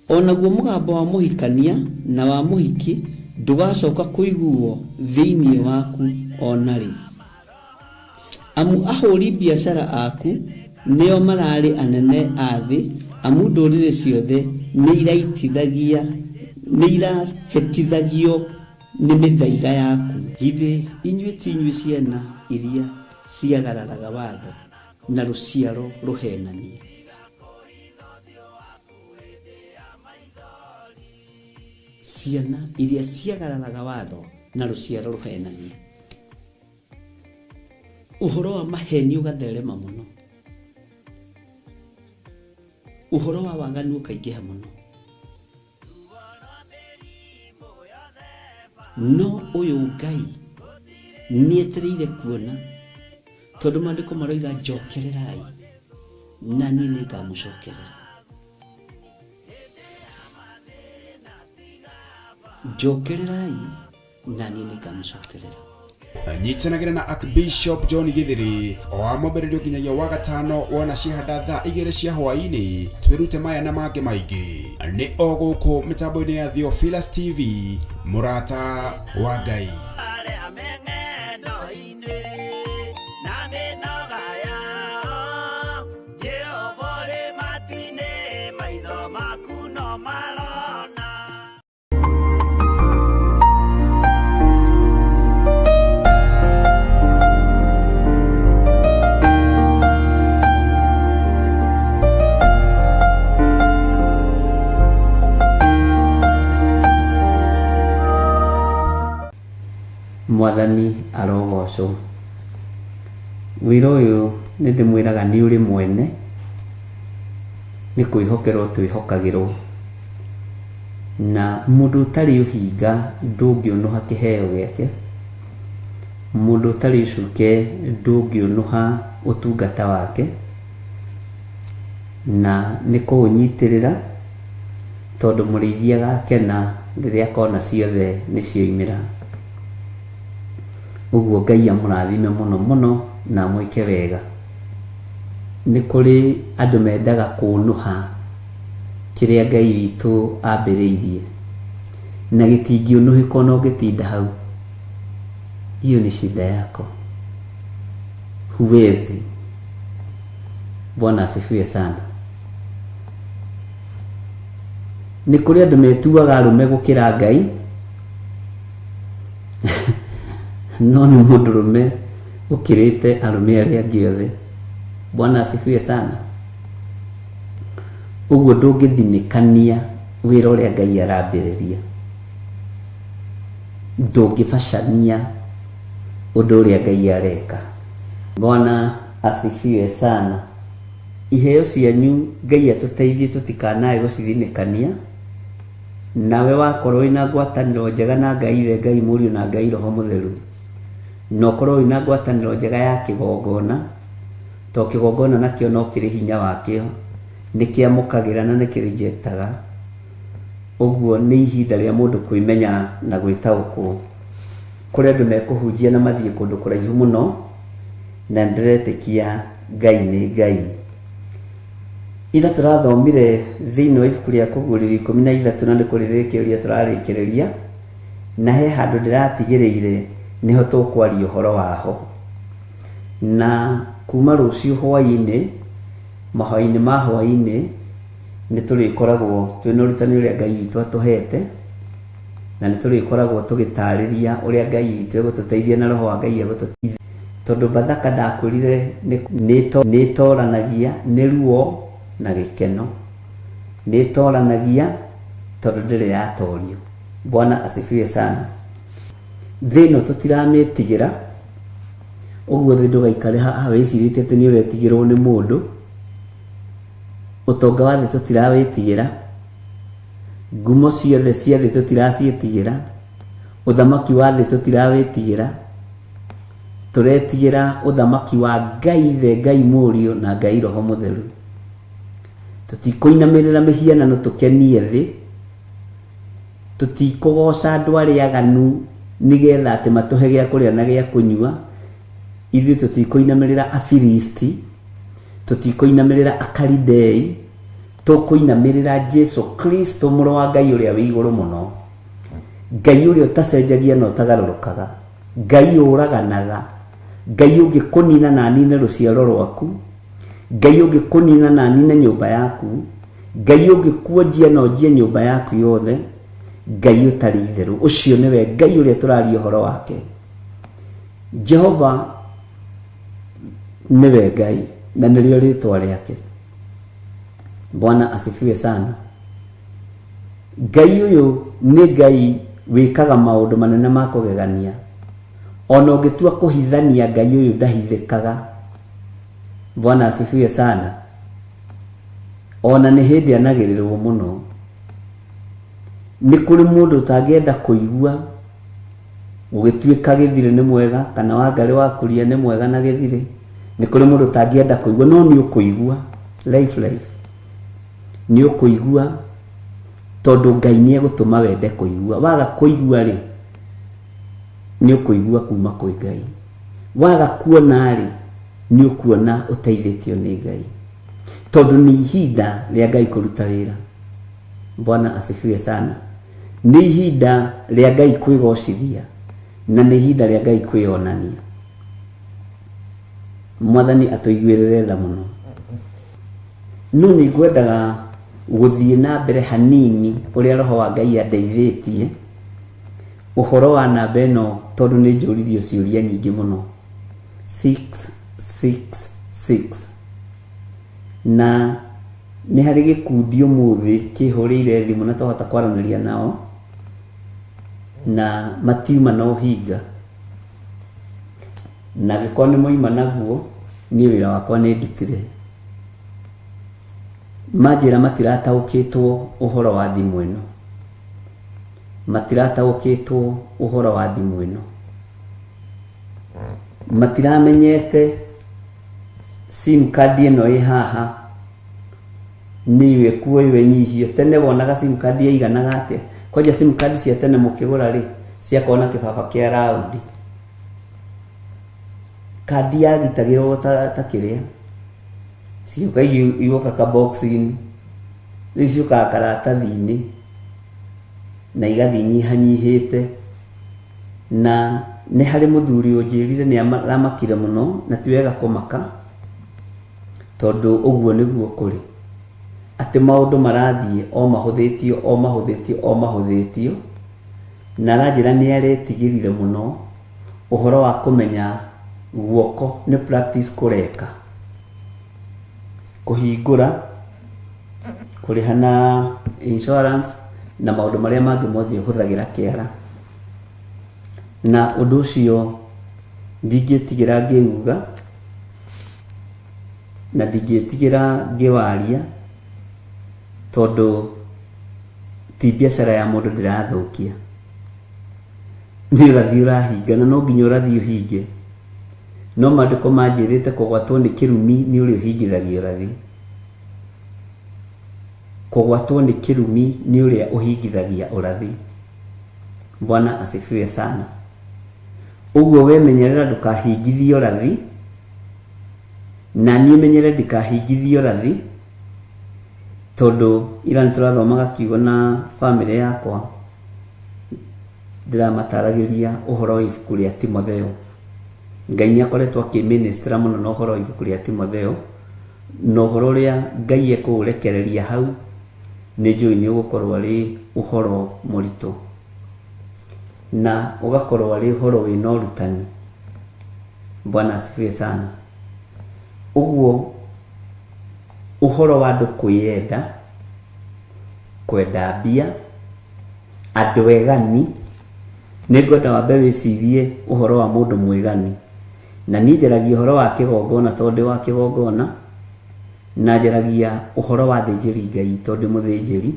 O naguo mũgambo wa mũhikania na wa mũhiki ndũgacoka kũiguo thĩinĩ waku ona rĩ. Amu ahũri biacara aku nĩo mararĩ anene a thĩ, amu ndũrĩrĩ ciothe nĩ irahĩtithagio nĩ mĩthaiga yaku. Githĩ inyuĩ ti inyuĩ ciana iria ciagararaga watho na rũciaro rũhenanie? Ciana iria ciagararaga watho na rũciaro rũhenanie. Ũhoro wa maheni ũgatherema mũno, ũhoro wa waganu ũkaingĩha mũno, no ũyũ Ngai nĩetereire kuona, tondũ maandĩko maroiga njokererai na niĩ nĩngamũcokerera. Njokererai na niĩ nĩngamũcokerera. Nyitanagĩra na Archbishop John Githiri o wa mwambĩrĩrio nginyagia wa gatano wona ciahanda thaa 2 cia hwaĩ-inĩ, twĩrute maya na mangĩ maingĩ. Nĩ o gũkũ mĩtambo-inĩ ya Theophilus TV, mũrata wa Ngai. Arĩa me ng'endo-inĩ na mĩnoga yao, Jehova ũrĩ matu-inĩ, maitho maku no marona. Mwathani arogocwo. Wĩra ũyũ nĩ ndĩmwĩraga nĩ ũrĩ mwene, nĩ kwĩhokerwo twĩhokagĩrwo. Na mũndũ ũtarĩ ũhinga ndũngĩũnũha kĩheo gĩake, mũndũ ũtarĩ ũcuke ndũngĩũnũha ũtungata wake, na nĩ kũũnyitĩrĩra tondũ mũrĩithi agakena rĩrĩa akona ciothe nĩ cioimĩra. Ũguo Ngai amũrathime mũno mũno na amwĩke wega. Nĩ kũrĩ andũ mendaga kũũnũha kĩrĩa Ngai witũ ambĩrĩirie, na gĩtingĩũnũhĩka ona ũngĩtinda hau. Hiyo ni shida yako, huwezi. Bwana asifiwe sana. Nĩ kũrĩ andũ metuaga arũme gũkĩra Ngai, no nĩ mũndũrũme ũkĩrĩte arũme arĩa angĩ othe. Bwana asifiwe sana. Ũguo ndũngĩthinĩkania wĩra ũrĩa Ngai arambĩrĩria, ndũngĩbacania ũndũ ũrĩa Ngai areka. Bwana asifiwe sana. Iheo cianyu Ngai atũteithie tũtikanae gũcithinĩkania. Nawe wakorwo wĩna ngwatanĩro njega na Ngai Ithe, Ngai Mũriũ na Ngai Roho Mũtheru, na ũkorwo wĩna ngwatanĩro njega ya kĩgongona, to kĩgongona nakĩo no kĩrĩ hinya wakĩo, nĩ kĩamũkagĩra na nĩ kĩrejectaga. Ũguo nĩ ihinda rĩa mũndũ kwĩmenya na gwĩtaũkwo. Kũrĩ andũ mekũhunjia na mathiĩ kũndũ kũraihu mũno, na nĩndĩretĩkia Ngai nĩ Ngai. Ira tũrathomire thĩinĩ wa ibuku rĩa Kũguũrĩrio 13 na nĩ kũrĩrĩkĩrĩria tũrarĩkĩrĩria, na he handũ ndĩratigĩrĩire nĩho tũkwaria ũhoro waho. Na kuma rũciũ hwaĩ-inĩ, mahwaĩ-inĩ ma hwaĩ-inĩ, nĩ tũrĩkoragwo twĩna ũrutani ũrĩa Ngai witũ atũhete, na nĩ tũrĩkoragwo tũgĩtarĩria ũrĩa Ngai witũ egũtũteithia na Roho wa Ngai egũtũteithia. Tondũ Bathaka ndakwĩrire nĩ ĩtoranagia nĩ ruo na gĩkeno. Nĩ ĩtoranagia tondũ ndĩrĩ yatorio. Bwana asifiwe sana. Thĩ ĩno tũtiramĩtigĩra, ũguo thĩ ndũgaikare haha wĩcirĩtie atĩ nĩ ũretigĩrwo nĩ mũndũ. Ũtonga wa thĩ tũtirawĩtigĩra, ngumo ciothe cia thĩ tũtiraciĩtigĩra, ũthamaki wa thĩ tũtirawĩtigĩra, tũretigĩra ũthamaki wa Ngai Ithe, Ngai Mũriũ na Ngai Roho Mũtheru. Tũtikũinamĩrĩra mĩhianano tũkenie thĩ, tũtikũgoca andũ arĩa aganu nĩgetha atĩ matũhe gĩa kũrĩa na gĩa kũnyua. Ithuĩ tũtikũinamĩrĩra Afilisti, tũtikũinamĩrĩra Akalidei, tũkũinamĩrĩra Jesu Kristo mũrũ wa Ngai ũrĩa wĩ igũrũ mũno, Ngai ũrĩa ũtacenjagia na ũtagarũrũkaga, Ngai ũraganaga, Ngai ũngĩkũnina na anine rũciaro rwaku, Ngai ũngĩkũnina na anine nyũmba yaku, Ngai ũngĩkuonjia na onjie nyũmba yaku yothe, Ngai ũtarĩ itherũ. Ũcio nĩwe Ngai ũrĩa tũraria ũhoro wake. Jehova nĩwe Ngai na nĩrĩo rĩtwa rĩake. Bwana asifiwe sana. Ngai ũyũ nĩ Ngai wĩkaga maũndũ manene ma kũgegania. Ona ũngĩtua kũhithania Ngai ũyũ ndahithĩkaga. Bwana asifiwe sana. Ona nĩ hĩndĩ anagĩrĩrwo mũno. Nĩ kũrĩ mũndũ ũtangĩenda kũigua gũgĩtuĩka Gĩthirĩ nĩ mwega kana Wangarĩ wa Kuria nĩ mwega na Gĩthirĩ. Nĩ kũrĩ mũndũ ũtangĩenda kũigua no nĩ ũkũigua. Life life. Nĩ ũkũigua tondũ Ngai nĩ egũtũma wende kũigua. Waga kũigua rĩ, Nĩ ũkũigua kuma kwĩ Ngai. Waga kuona rĩ, nĩ ũkuona ũteithĩtio nĩ Ngai. Tondũ nĩ ihinda rĩa Ngai kũruta wĩra. Bwana asifiwe sana. Nĩ ihinda rĩa Ngai kwĩgocithia na nĩ ihinda rĩa Ngai kwĩyonania. Mwathani atũiguĩrĩre tha mũno. No nĩ ngwendaga gũthiĩ na mbere hanini ũrĩa Roho wa Ngai andeithĩtie ũhoro wa namba ĩno tondũ nĩ njũririo ciũria nyingĩ mũno. 666 na nĩ harĩ gĩkundi ũmũthĩ kĩhũrĩire thimũ na twahota kwaranĩria nao na matiuma na ũhinga. Na angĩkorwo nĩ moima naguo, niĩ wĩra wakwa nĩ ndutire. Manjĩra matirataũkĩtwo ũhoro wa thimũ ĩno. Matirataũkĩtwo ũhoro wa thimũ ĩno. Matiramenyete sim card ĩno ĩ haha nĩyo ĩkuoywo ĩnyihio. Tene wonaga sim card yaiganaga atĩa? Kwanja sim card cia tene mũkĩgũra rĩ, ciakoragwo na kĩbaba kĩa raũndi. Kandi yagitagĩrwo ta, ta kĩrĩa cigĩũka igoka ka box-inĩ rĩu ciũkaga karatathi-inĩ na igathiĩ inyihanyihĩte na nĩ harĩ mũthuri ũnjĩrire nĩ aramakire mũno na ti wega kũmaka tondũ ũguo nĩguo kũrĩ atĩ maũndũ marathiĩ o mahũthĩtio o mahũthĩtio o mahũthĩtio na aranjĩra nĩ aretigĩrire mũno ũhoro wa kũmenya guoko nĩ practice kũreka kũhingũra kũrĩha na insurance na maũndũ marĩa mangĩ mothe ũhũthagĩra kĩara na ũndũ ũcio ndingĩtigĩra ngĩuga na ndingĩtigĩra ngĩwaria tondũ ti biacara ya mũndũ ndĩrathũkia Nĩ ũrathi ũrahinga na no nginya ũrathi ũhinge. No maandĩko manjĩrĩte kũgwatwo nĩ kĩrumi nĩ ũrĩa ũhingithagia ũrathi. Kũgwatwo nĩ kĩrumi nĩ ũrĩa ũhingithagia ũrathi. Bwana asifiwe sana. Ũguo we menyerera ndũkahingithie ũrathi, na niĩ menyere ndikahingithie ũrathi, tondũ ira nĩ tũrathomaga kiugo na bamĩrĩ yakwa. Ndĩramataragĩria ũhoro wa ibuku rĩa Timotheo. Ngai nĩ akoretwo akĩmĩnĩstĩra mũno na ũhoro wa ibuku rĩa Timotheo, na ũhoro ũrĩa Ngai ekũũrekereria hau, nĩ njũĩ nĩ ũgũkorwo arĩ ũhoro mũritũ, na ũgakorwo arĩ ũhoro wĩna ũrutani. Bwana asifiwe sana. Ũguo ũhoro wa andũ kwĩyenda, kwenda mbia, Andũ egani, nĩ ngwenda wambe wĩcirie ũhoro wa mũndũ mwĩgani. Na niĩ njaragia ũhoro wa kĩgongona tondũ ndĩ wa kĩgongona, na njaragia ũhoro wa athĩnjĩri Ngai tondũ ndĩ mũthĩnjĩri,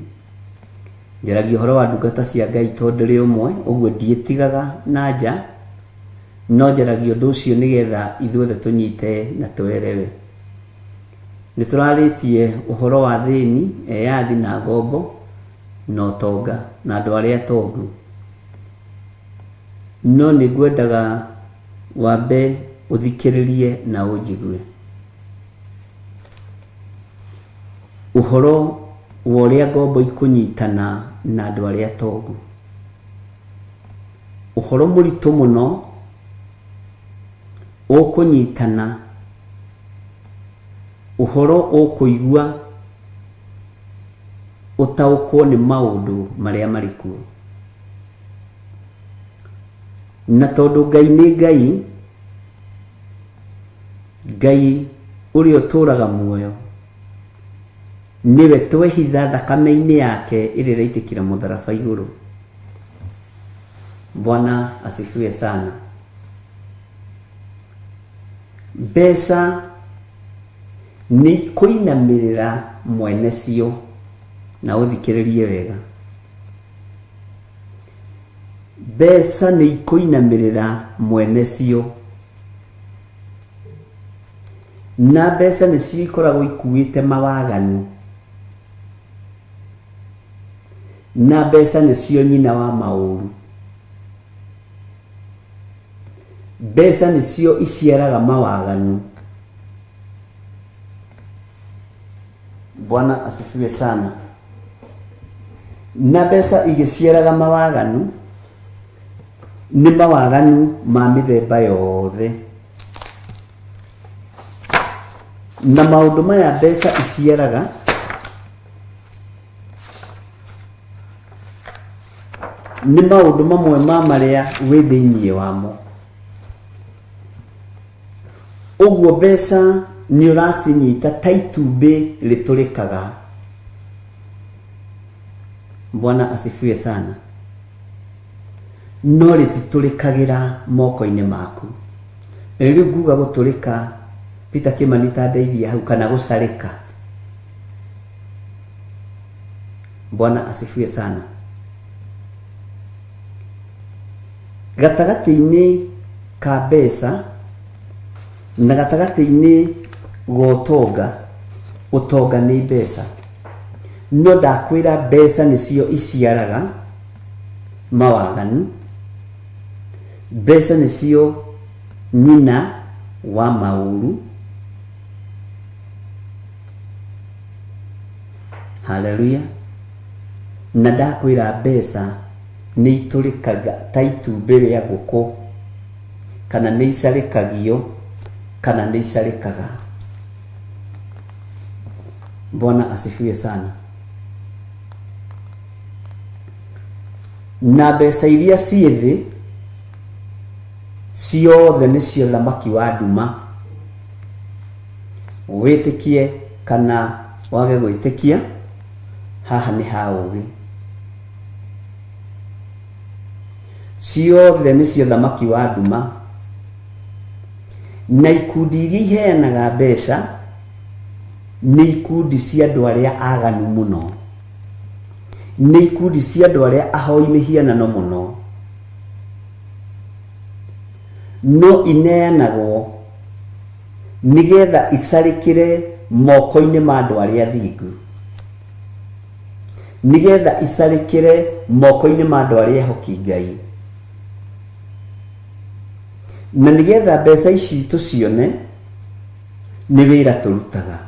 njaragia ũhoro wa ndungata cia Ngai tondũ ndĩrĩ ũmwe, ũguo ndiĩtigaga na nja, no njaragia ũndũ ũcio nĩgetha ithuothe tũnyite na tũerewe. Nĩ tũrarĩtie ũhoro wa athĩni, eyathi na ngombo, na ũtonga na andũ arĩa atongu. No nĩ ngwendaga wambe ũthikĩrĩrie na ũnjigue. Ũhoro wa ũrĩa ngombo ikũnyitana na andũ arĩa atongu. Ũhoro mũritũ mũno ũkũnyitana, ũhoro ũkũigua ũtaũkwo nĩ maũndũ marĩa marĩ kuo. Na tondũ Ngai nĩ Ngai, Ngai ũrĩa ũtũraga muoyo, nĩwe twehitha thakame-inĩ yake ĩrĩa ĩraitĩkĩra mũtharaba igũrũ. Bwana asifiwe sana. Mbeca nĩ kũinamĩrĩra mwene cio na ũthikĩrĩrie wega mbeca nĩ ikũinamĩrĩra mwene cio na mbeca nĩcio ikoragwo ikuĩte mawaganu na mbeca nĩcio nyina wa maũru. Mbeca nĩcio iciaraga mawaganu. Bwana asifiwe sana. Na mbeca igĩciaraga mawaganu, nĩ mawaganu ma mĩthemba yothe. Na maũndũ maya mbeca iciaraga nĩ maũndũ mamwe ma marĩa wĩ thĩinĩ wamo. Ũguo mbeca nĩ ũracinyita ta itumbĩ rĩtũrĩkaga. Bwana asifiwe sana. No rĩtitũrĩkagĩra moko-inĩ maku. Rĩu nguga gũtũrĩka, Peter Kimani ta ndeithia hau, kana gũcarĩka. Bwana asifiwe sana. Gatagatĩ-inĩ ka mbeca na gatagatĩ-inĩ ga ũtonga, ũtonga nĩ mbeca. No ndakwĩra mbeca nĩcio iciaraga mawaganu, mbeca nĩcio nyina wa maũru. Haleluya. Na ndakwĩra mbeca nĩ itũrĩkaga ta itumbĩ rĩa ngũkũ, kana nĩ icarĩkagio, kana nĩ icarĩkaga. Bwana asifiwe sana. Na mbeca iria ciĩ thĩ ciothe nĩcio thamaki wa nduma. Wĩtĩkie kana wage gwĩtĩkia, haha nĩ ha ũgĩ. Ciothe nĩcio thamaki wa nduma. Na ikundi iria iheanaga mbeca nĩ ikundi cia andũ arĩa aganu mũno, nĩ ikundi cia andũ arĩa ahoi mĩhianano mũno, no ineanagwo nĩgetha icarĩkĩre moko-inĩ ma andũ arĩa athingu, nĩgetha icarĩkĩre moko-inĩ ma andũ arĩa ehoki Ngai, na nĩgetha mbeca ici tũcione nĩ wĩra tũrutaga.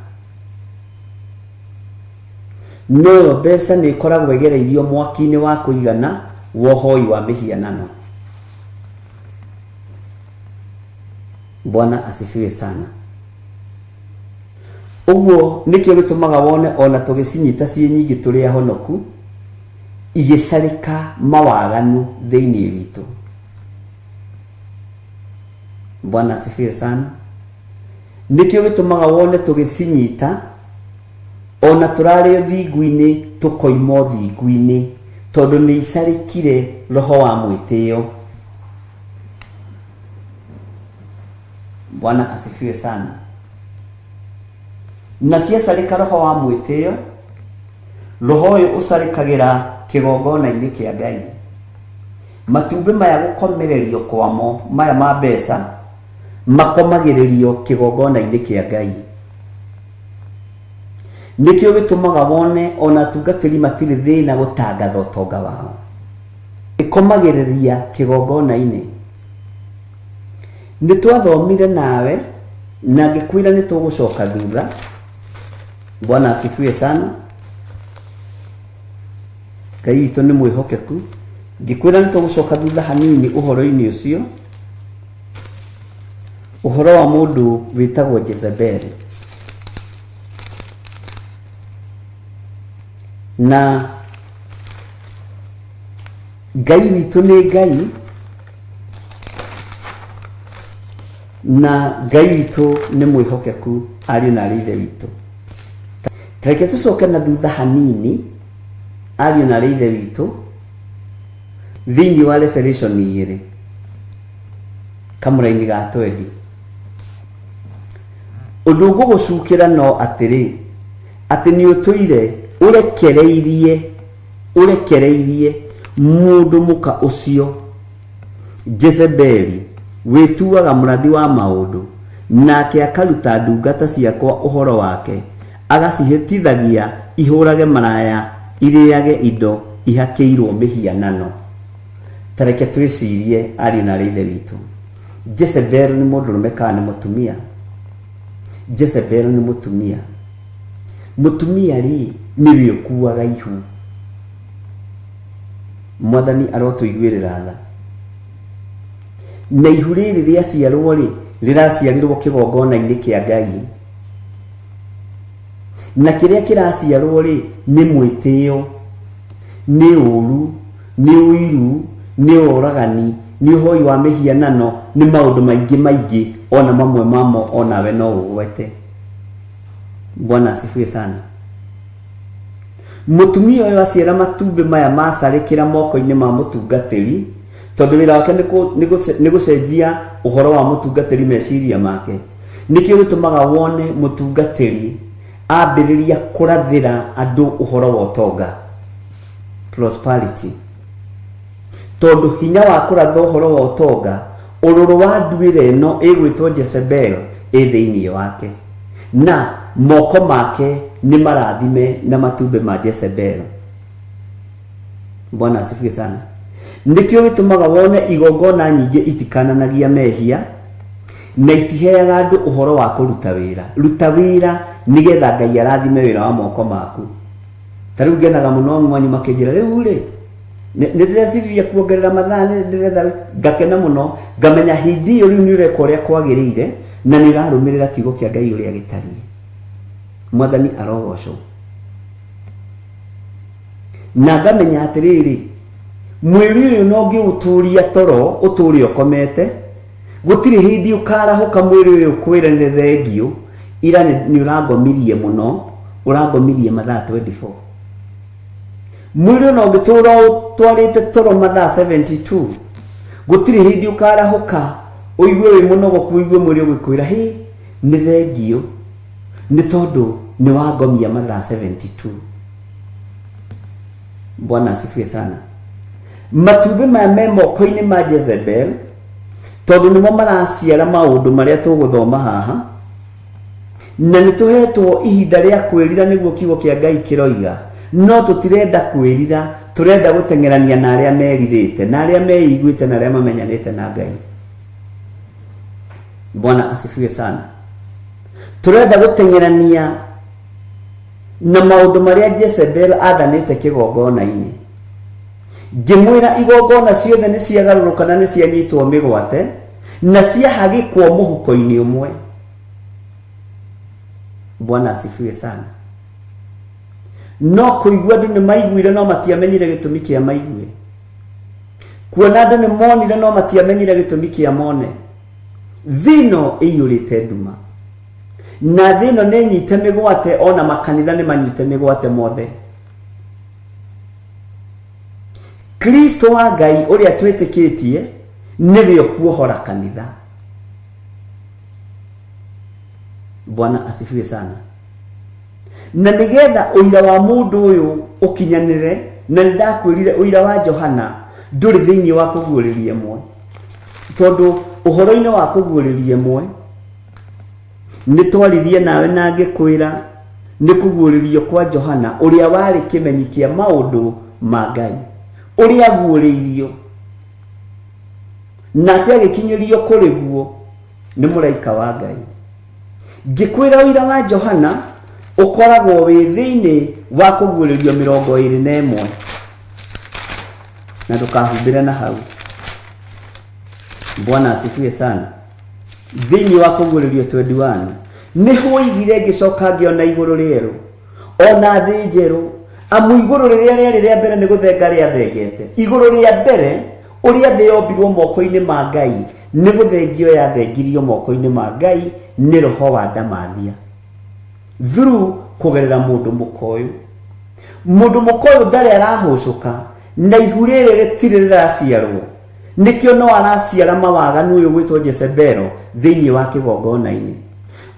Noyo mbeca nĩ ĩkoragwo ĩgereirio mwaki-inĩ wa kũigana wa ũhoi wa mĩhianano. Bwana asifiwe sana. Ũguo nĩkĩo gĩtũmaga wone ona tũgĩcinyita ciĩ nyingĩ tũrĩ ahonoku, igĩcarĩka mawaganu thĩinĩ witũ. Bwana asifiwe sana. Nĩkĩo gĩtũmaga wone tũgĩcinyita ona tũrarĩ ũthingu-inĩ tũkoima ũthingu-inĩ, tondũ nĩ icarĩkire roho wa mwĩtĩo. Bwana asifiwe sana. Na ciacarĩka roho wa mwĩtĩo, roho ũyũ ũcarĩkagĩra kĩgongona-inĩ kĩa Ngai. Matumbĩ maya gũkomererio kwamo, maya ma mbeca, makomagĩrĩrio kĩgongona-inĩ kĩa Ngai. Nĩkĩo gĩtũmaga wone ona atungatĩri matirĩ thĩna gũtangatha ũtonga wao. Ĩkomagĩrĩria kĩgongona-inĩ. Nĩ twathomire nawe na ngĩkwĩra nĩ tũgũcoka thutha. Bwana asifiwe sana. Ngai witũ nĩ mwĩhokeku. Ngĩkwĩra nĩ tũgũcoka thutha hanini ũhoro-inĩ ũcio, ũhoro wa mũndũ wĩtagwo Jezebeli. Na Ngai witũ nĩ Ngai, na Ngai witũ nĩ mwĩhokeku, ariũ na arĩ ithe witũ. Tareke tũcoke na thutha hanini, ariũ na arĩ ithe witũ, thĩinĩ wa Revelation igĩrĩ kamũraini ga twendi. Ũndũ ngũgũcukĩra no atĩrĩ, atĩ nĩ ũtũire ũrekereirie ũrekereirie mũndũ mũka ũcio Jezebeli wĩtuaga mũrathi wa maũndũ, nake akaruta ndungata ciakwa ũhoro wake, agacihĩtithagia ihũrage maraya irĩage indo ihakĩirwo mĩhianano. Ta reke twĩcirie, ariũ na aarĩ a Ithe witũ. Jezebel nĩ mũndũrũme kana nĩ mũtumia? Jezebel nĩ mũtumia. Mũtumia rĩ, nĩwe ũkuaga ihu. Mwathani arotũiguĩrĩra tha. Na ihu rĩrĩ rĩaciarwo rĩ, rĩraciarĩrwo kĩgongona-inĩ kĩa Ngai. Na kĩrĩa kĩraciarwo rĩ, nĩ mwĩtĩo, nĩ ũru, nĩ ũiru, nĩ ũragani, nĩ ũhoi wa mĩhianano, nĩ maũndũ maingĩ maingĩ, ona mamwe mamo onawe no ũgwete. Bwana asifiwe sana. Mũtumia ũyũ aciara matumbĩ maya macarĩkĩra moko-inĩ ma mũtungatĩri, tondũ wĩra wake nĩ gũcenjia ũhoro wa mũtungatĩri meciria make. Nĩkĩo gĩtũmaga wone mũtungatĩri ambĩrĩria kũrathĩra andũ ũhoro wa ũtonga, prosperity. Tondũ hinya wa kũratha ũhoro wa ũtonga, ũrũrũ wa nduĩra ĩno ĩgwĩtwo Jezebel ĩ thĩinĩ wake, na moko make nĩ marathime na matumbĩ ma Jezebel. Bwana asifiwe sana. Nĩkĩo gĩtũmaga wone igongona nyingĩ itikananagia mehia na itiheaga andũ ũhoro wa kũruta wĩra. Ruta wĩra nĩgetha Ngai arathime wĩra wa moko maku. Ta rĩu ngenaga mũno mwanyu makĩnjĩra rĩu rĩ nĩ ndĩreciririe kuongerera mathaa nĩ ndĩretha ngakena mũno ngamenya hĩndĩ ĩyo rĩu nĩ ũreka ũrĩa kwagĩrĩire na nĩ ũrarũmĩrĩra kiugo kĩa Ngai ũrĩa gĩtariĩ. Mwathani arogocwo. Na ngamenya atĩrĩrĩ, mwĩrĩ ũyũ no ngĩũtũria toro ũtũre ũkomete, gũtirĩ hĩndĩ ũkarahũka mwĩrĩ ũyũ ũkwĩre nĩ thengiũ, ira nĩ ũrangomirie mũno, ũrangomirie mathaa 24. Mwĩrĩ ona ũngĩtũra ũtwarĩte toro mathaa 72, gũtirĩ hĩndĩ ũkarahũka ũigue wĩ mũnogoku, ũigue mwĩrĩ ũgĩkwĩra hĩ nĩ thengiũ, nĩ tondũ nĩ wangomia mathaa 72. Bwana asifiwe sana. Matumbĩ maya me moko-inĩ ma Jezebel, tondũ nĩmo maraciara maũndũ marĩa tũgũthoma haha, na nĩ tũhetwo ihinda rĩa kwĩrira nĩguo kiugo kĩa Ngai kĩroiga, no tũtirenda kwĩrira, tũrenda gũteng'erania na arĩa merirĩte, na arĩa meiguĩte, na arĩa mamenyanĩte na Ngai. Bwana asifiwe sana. Tũrenda gũteng'erania na maũndũ marĩa Jezebel athanĩte kĩgongona-inĩ. Ngĩmwĩra igongona ciothe nĩ ciagarũrũka na nĩ cianyitwo mĩgwate na ciahagĩkwo mũhuko-inĩ ũmwe. Bwana asifiwe sana. No kũigua andũ nĩ maiguire no matiamenyire gĩtũmi kĩa maigue. Kuona andũ nĩ monire no matiamenyire gĩtũmi kĩa mone. Thĩ ĩno ĩiyũrĩte nduma. Na thĩ ĩno nĩ nyite mĩgwate, ona makanitha nĩ manyite mĩgwate mothe. Kristo wa Ngai ũrĩa twĩtĩkĩtie nĩwe ũkuohora kanitha. Bwana asifiwe sana. Na nĩgetha ũira wa mũndũ ũyũ ũkinyanĩre, na nĩ ndakwĩrire ũira wa Johana ndũrĩ thĩinĩ wa kũguũrĩria ĩmwe, tondũ ũhoro-inĩ wa kũguũrĩria ĩmwe nĩ twaririe nawe na ngĩkwĩra nĩ kũguũrĩrio kwa Johana ũrĩa warĩ kĩmenyi kĩa maũndũ ma Ngai, ũrĩa aguũrĩirio nake agĩkinyĩrio kũrĩ guo nĩ mũraika wa Ngai. Ngĩkwĩra ũira wa Johana ũkoragwo wĩ thĩinĩ wa kũguũrĩrio 21, na ndũkahumbĩre na hau. Bwana asifiwe sana. Thĩinĩ wa kũguũrĩrio 21 nĩ hwoigire ngĩcoka ngĩona igũrũ rĩerũ ona thĩ njerũ, amu igũrũ rĩrĩa rĩarĩ rĩa mbere nĩ gũthenga rĩathengete. Igũrũ rĩa mbere ũrĩa thĩ yombirwo moko-inĩ ma Ngai nĩ gũthengio yathengirio moko-inĩ ma Ngai nĩ roho wa ndamathia through kũgerera mũndũ mũkoyũ. Mũndũ mũkoyũ ndarĩ arahũcũka na ihu rĩrĩ rĩtirĩ rĩraciarwo, nĩkĩo no araciara mawaganu ũyũ gwĩtwo Jezebelo thĩinĩ wa kĩgongona-inĩ.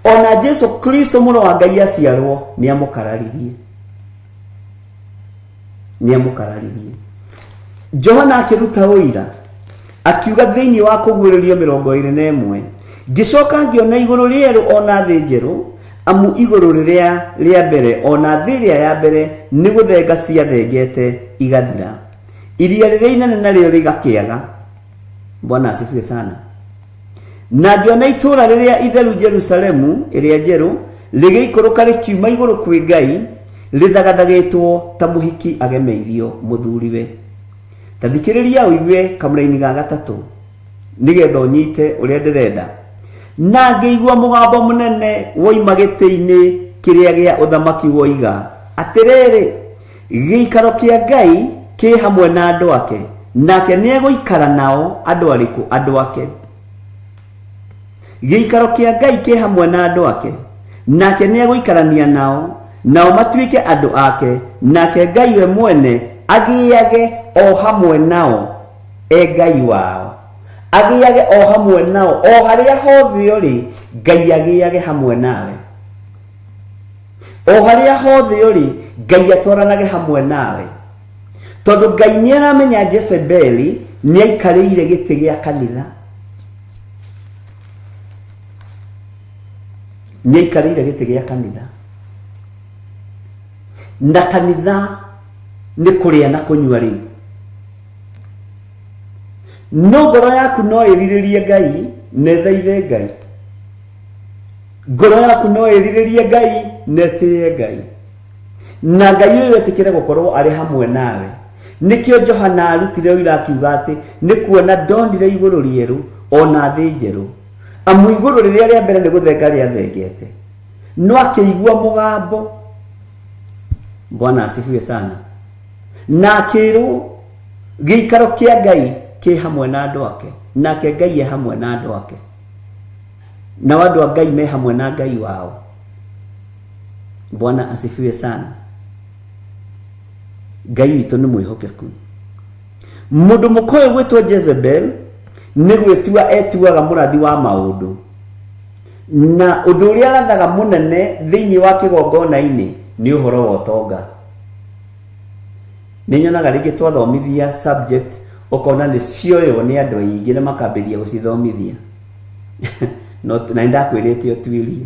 Ona Jesu Kristo mũrũ wa Ngai aciarwo nĩ amũkararirie, nĩ amũkararirie. Johana akĩruta ũira akiuga thĩinĩ wa kũguũrĩrio 21, ngĩcoka ngĩona igũrũ rĩerũ ona thĩ njerũ, amu igũrũ rĩrĩa rĩa mbere ona thĩ ĩrĩa ya mbere nĩ gũthenga ciathengete igathira, iria rĩrĩa inene narĩo rĩgakĩaga. Bwana asifiwe sana. Na ngĩona itũũra rĩrĩa itheru Jerusalemu ĩrĩa njerũ rĩgĩikũrũka rĩkiuma igũrũ kwĩ Ngai, rĩthagathagĩtwo ta mũhiki agemeirio mũthuriwe. Ta thikĩrĩria ũigue kamũraini ga gatatũ nĩgetha ũnyite ũrĩa ndĩrenda. Na ngĩigua mũgambo mũnene woima gĩtĩ-inĩ kĩrĩa gĩa ũthamaki woiga atĩrĩrĩ, gĩikaro kĩa Ngai kĩ hamwe na andũ ake, nake nĩegũikara nao. Andũ arĩkũ? Andũ ake. Gĩikaro kĩa Ngai kĩ hamwe na andũ ake, nake nĩegũikarania nao, nao matuĩke andũ ake, nake Ngai we mwene agĩage o hamwe nao, e Ngai wao. Agĩage o hamwe nao, o harĩa hothe ũrĩ, Ngai agĩage hamwe nawe. O harĩa hothe ũrĩ, Ngai atwaranage hamwe nawe. Tondũ Ngai nĩ aramenya Jezebeli nĩ aikarĩire gĩtĩ gĩa kanitha. Nĩ aikarĩire gĩtĩ gĩa kanitha. Na kanitha nĩ kũrĩa na kũnyua rĩu. No ngoro yaku no ĩrirĩrie Ngai na ĩthaithe Ngai. Ngoro yaku no ĩrirĩrie Ngai na ĩtĩe Ngai. Na Ngai ũyũ etĩkĩre gũkorwo arĩ hamwe nawe. Nĩkĩo Johana arutire ũira akiuga atĩ nĩ kuona ndonire igũrũ rĩerũ ona thĩ njerũ. Amu igũrũ rĩrĩa rĩa mbere nĩ gũthenga rĩathengete. No akĩigua mũgambo. Bwana asifiwe sana. Na akĩrwo gĩikaro kĩa Ngai kĩ hamwe na andũ ake, nake Ngai e hamwe na andũ ake. Nao andũ a Ngai me hamwe na Ngai wao. Bwana asifiwe sana. Ngai witũ nĩ mwĩhokeku. Mũndũ mũka ũyũ gwĩtwo Jezebel nĩ gwĩtua etuaga mũrathi wa maũndũ, na ũndũ ũrĩa arathaga mũnene thĩinĩ wa kĩgongona-inĩ nĩ ũhoro wa ũtonga. Nĩ nyonaga rĩngĩ twathomithia subject ũkona nĩ cioywo nĩ andũ aingĩ na makambĩrĩria gũcithomithia. No na nĩndakwĩrĩte ũtuĩrie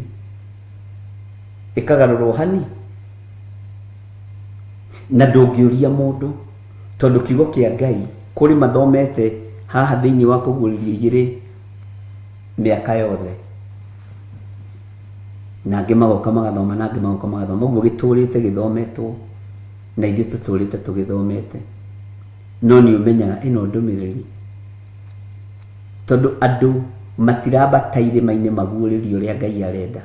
ĩkagarũrwo hani na ndũngĩũria mũndũ, tondũ kiugo kĩa Ngai kũrĩ mathomete haha thĩinĩ wa kũguũrĩrio igĩrĩ mĩaka yothe, na angĩ magoka magathoma, na angĩ magoka magathoma, ũguo gĩtũrĩte gĩthometwo na ithuĩ tũtũrĩte tũgĩthomete. No nĩ ũmenyaga ĩno ndũmĩrĩri, tondũ andũ matirambata irĩma-inĩ maguũrĩrio ũrĩa Ngai arenda.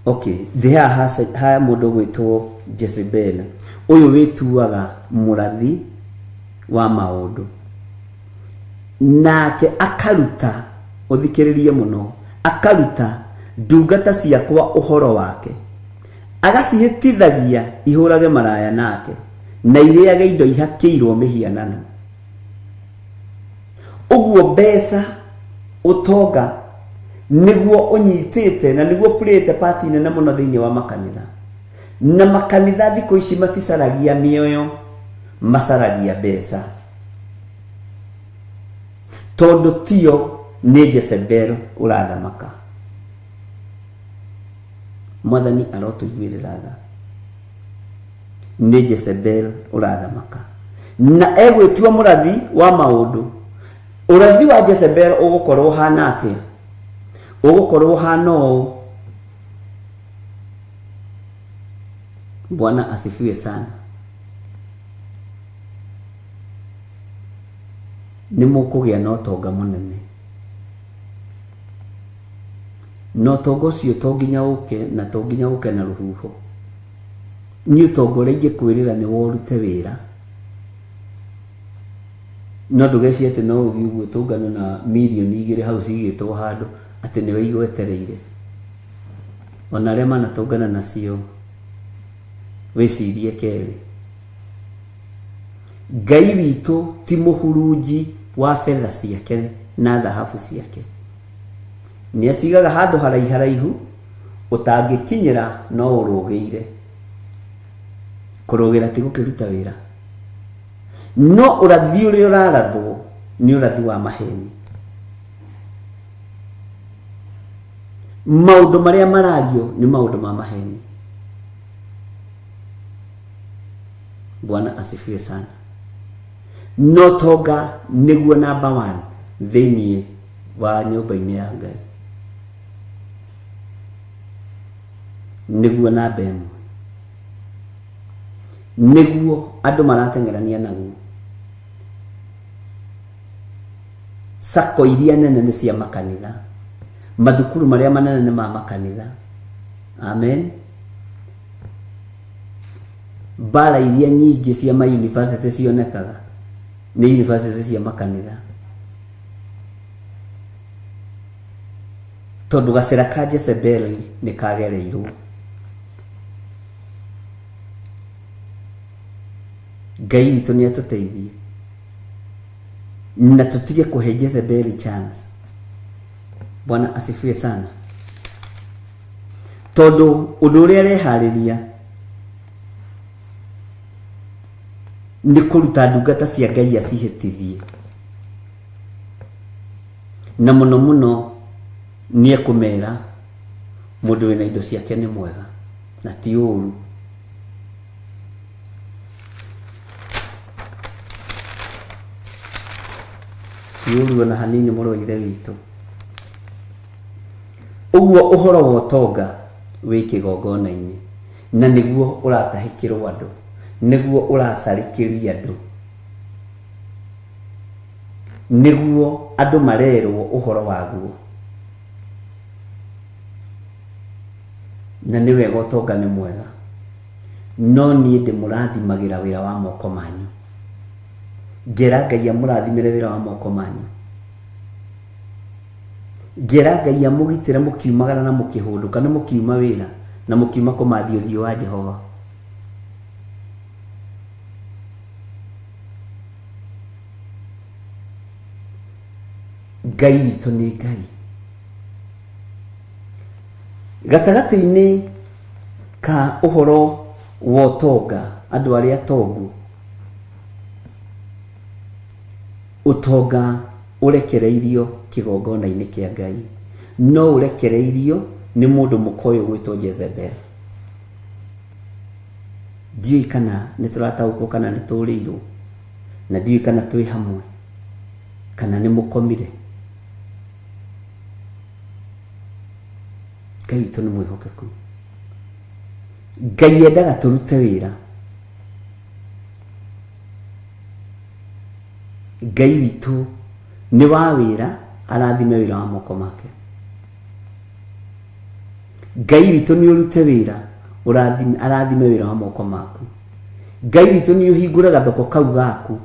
Okay, thĩ haha ha mũndũ ũgwĩtwo Jezebel, ũyũ wĩtuaga mũrathi wa maũndũ, nake akaruta, ũthikĩrĩrie mũno, akaruta ndungata ciakwa ũhoro wake, agacihĩtithagia ihũrage maraya nake, na irĩage indo ihakĩirwo mĩhianano. Ũguo mbeca, ũtonga nĩguo ũnyitĩte na nĩguo playĩte part nene mũno thĩinĩ wa makanitha. Na makanitha thikũ ici maticaragia mĩoyo, macaragia mbeca. Tondũ tio nĩ Jezebel ũrathamaka. Mwathani arotũiguĩrĩra tha. Nĩ Jezebel ũrathamaka na egwĩtua mũrathi wa maũndũ. Ũrathi wa Jezebel ũgũkorwo ũhana atĩa? Ũgũkorwo ũhana ũũ. Bwana asifiwe sana. Nĩ mũkũgĩa na ũtonga mũnene, na ũtonga ũcio to nginya ũke, na to nginya ũke na rũhuho. Niĩ ũtonga ũrĩa ingĩkwĩrĩra nĩ worute wĩra, no ndũgecirie atĩ no ũthiĩ ũguo ũtũngane na mirioni igĩrĩ hau cigĩtwo handũ atĩ nĩwe igwetereire. Ona arĩa manatũngana nacio wĩcirie kerĩ. Ngai witũ ti mũhurunji wa betha ciake na thahabu ciake. Nĩ acigaga handũ haraiharaihu ũtangĩkinyĩra no ũrũgĩire. Kũrũgĩra ti gũkĩruta wĩra. No ũrathi ũrĩa ũrarathwo nĩ ũrathi wa maheni. Maũndũ marĩa marario nĩ maũndũ ma maheni. Bwana asifiwe sana. No tonga nĩguo number one thĩinĩ wa nyũmba-inĩ ya Ngai. Nĩguo namba ĩmwe. Nĩguo andũ marateng'erania naguo. Sacco iria nene nĩ cia makanitha. Mathukuru marĩa manene nĩ ma makanitha. Amen. Mbara iria nyingĩ cia ma university cionekaga nĩ university cia makanitha. Tondũ gacĩra ka Jezebeli nĩ kagereirwo. Ngai witũ nĩ atũteithie na tũtige kũhe Jezebeli chance. Bwana asifiwe sana. Tondũ ũndũ ũrĩa areharĩria nĩ kũruta ndungata cia Ngai acihĩtithie. Na mũno mũno nĩ ekũmera mũndũ wĩna indo ciake nĩ mwega na ti ũru. Ti ũru ona hanini mũrũ wa ithe witũ. Ũguo ũhoro wa ũtonga wĩ kĩgongona-inĩ na nĩguo ũratahĩkĩrwo andũ, nĩguo ũracarĩkĩria andũ. Nĩguo andũ marerwo ũhoro waguo. Na nĩ wega ũtonga nĩ mwega, no niĩ ndĩmũrathimagĩra wĩra wa moko manyu. Ngera Ngai amũrathimĩre wĩra wa moko manyu. Ngera Ngai amũgitĩre mũkiumagara na mũkĩhũndũka, nĩ mũkiuma wĩra na mũkiuma kũmathia ũthiũ wa Jehova. Ngai witũ nĩ Ngai. Gatagatĩ-inĩ ka ũhoro wa ũtonga, andũ arĩa atongu, ũtonga ũrekereirio kĩgongona-inĩ kĩa Ngai, no ũrekereirio nĩ mũndũ mũka ũyũ ũgwĩtwo Jezebel. Ndiũĩ kana nĩ tũrataũkwo kana nĩ tũrĩirwo, na ndiũĩ kana twĩ hamwe, kana nĩ mũkomire. Ngai witũ nĩ mwĩhokeku. Ngai endaga tũrute wĩra. Ngai witũ nĩ wa wĩra, arathime wĩra wa moko make. Ngai witũ nĩ ũrute wĩra, ũrathime, arathime wĩra wa moko maku. Ngai witũ nĩ ũhingũre gathoko kau gaku,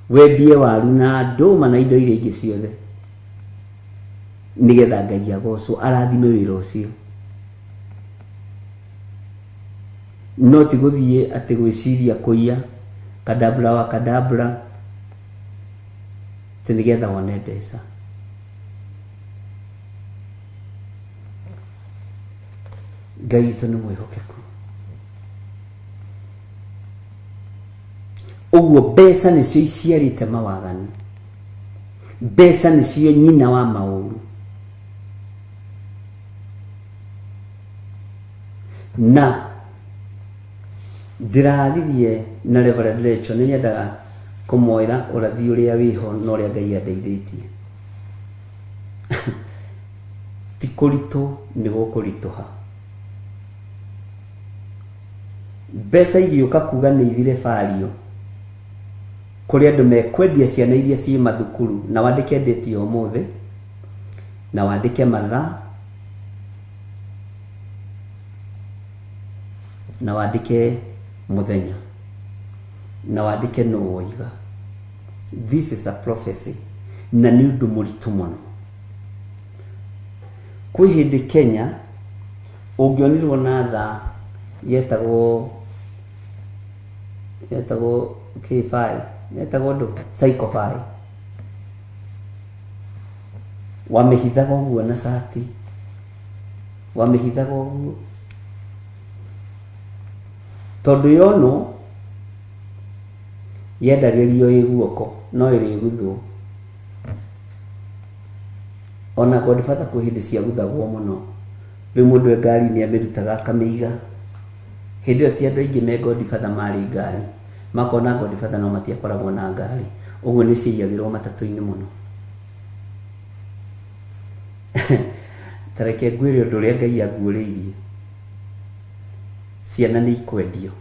wendie waru na ndũma na indo iria ingĩ ciothe, nĩgetha Ngai agocwo, arathime wĩra ũcio. No ti gũthiĩ atĩ gwĩciria kũiya kadabra wa kadabra atĩ nĩgetha wone mbeca. Ngai witũ nĩ mwĩhokeku. Ũguo mbeca nĩcio iciarĩte mawaganu. Mbeca nĩcio nyina wa maũru. Na ndĩraririe na Reverend Rachel, nĩ nyendaga kũmwĩra ũrathi ũrĩa wĩho na ũrĩa Ngai andeithĩtie. Ti kũritũ nĩ gũkũritũha. Mbeca igĩũka kuga nĩ ithire bario kũrĩ andũ mekwendia ciana iria ciĩ mathukuru na wandĩke date ya ũmũthĩ na wandĩke mathaa na wandĩke mũthenya na wandĩke nũ woiga. This is a prophecy na nĩ ũndũ mũritũ mũno. Kwĩ hĩndĩ Kenya ũngĩonirwo na thaa yetagwo yetagwo kĩbai yetagwo ndũ Seiko 5 wamĩhithaga ũguo na cati wamĩhithaga ũguo tondũ yonwo yendagĩrio ĩ guoko no ĩrĩguthwo. Ona Godfather kwĩ hĩndĩ ciaguthagwo mũno. Rĩu mũndũ e ngari-inĩ amĩrutaga akamĩiga. Hĩndĩ ĩyo ti andũ aingĩ me Godfather marĩ ngari. Makoragwo na Godfather no matiakoragwo na ngari. Ũguo nĩ ciaiyagĩrwo matatũ-inĩ mũno. Ta reke ngwĩre ũndũ ũrĩa Ngai anguũrĩirie. Ciana nĩ ikwendio.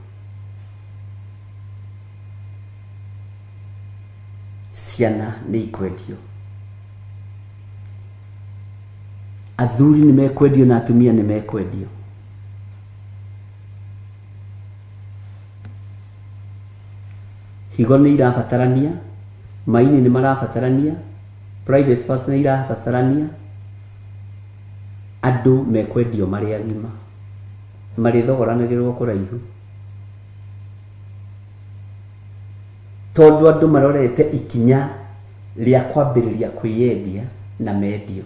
Ciana nĩ ikwendio. Athuri nĩ mekwendio na atumia nĩ mekwendio. Higo nĩ irabatarania, maini nĩ marabatarania, private parts nĩ irabatarania, andũ mekwendio marĩ agima, marĩthogoranagĩrwo kũraihu. Tondũ andũ marorete ikinya rĩa kwambĩrĩria kwĩyendia na mendio.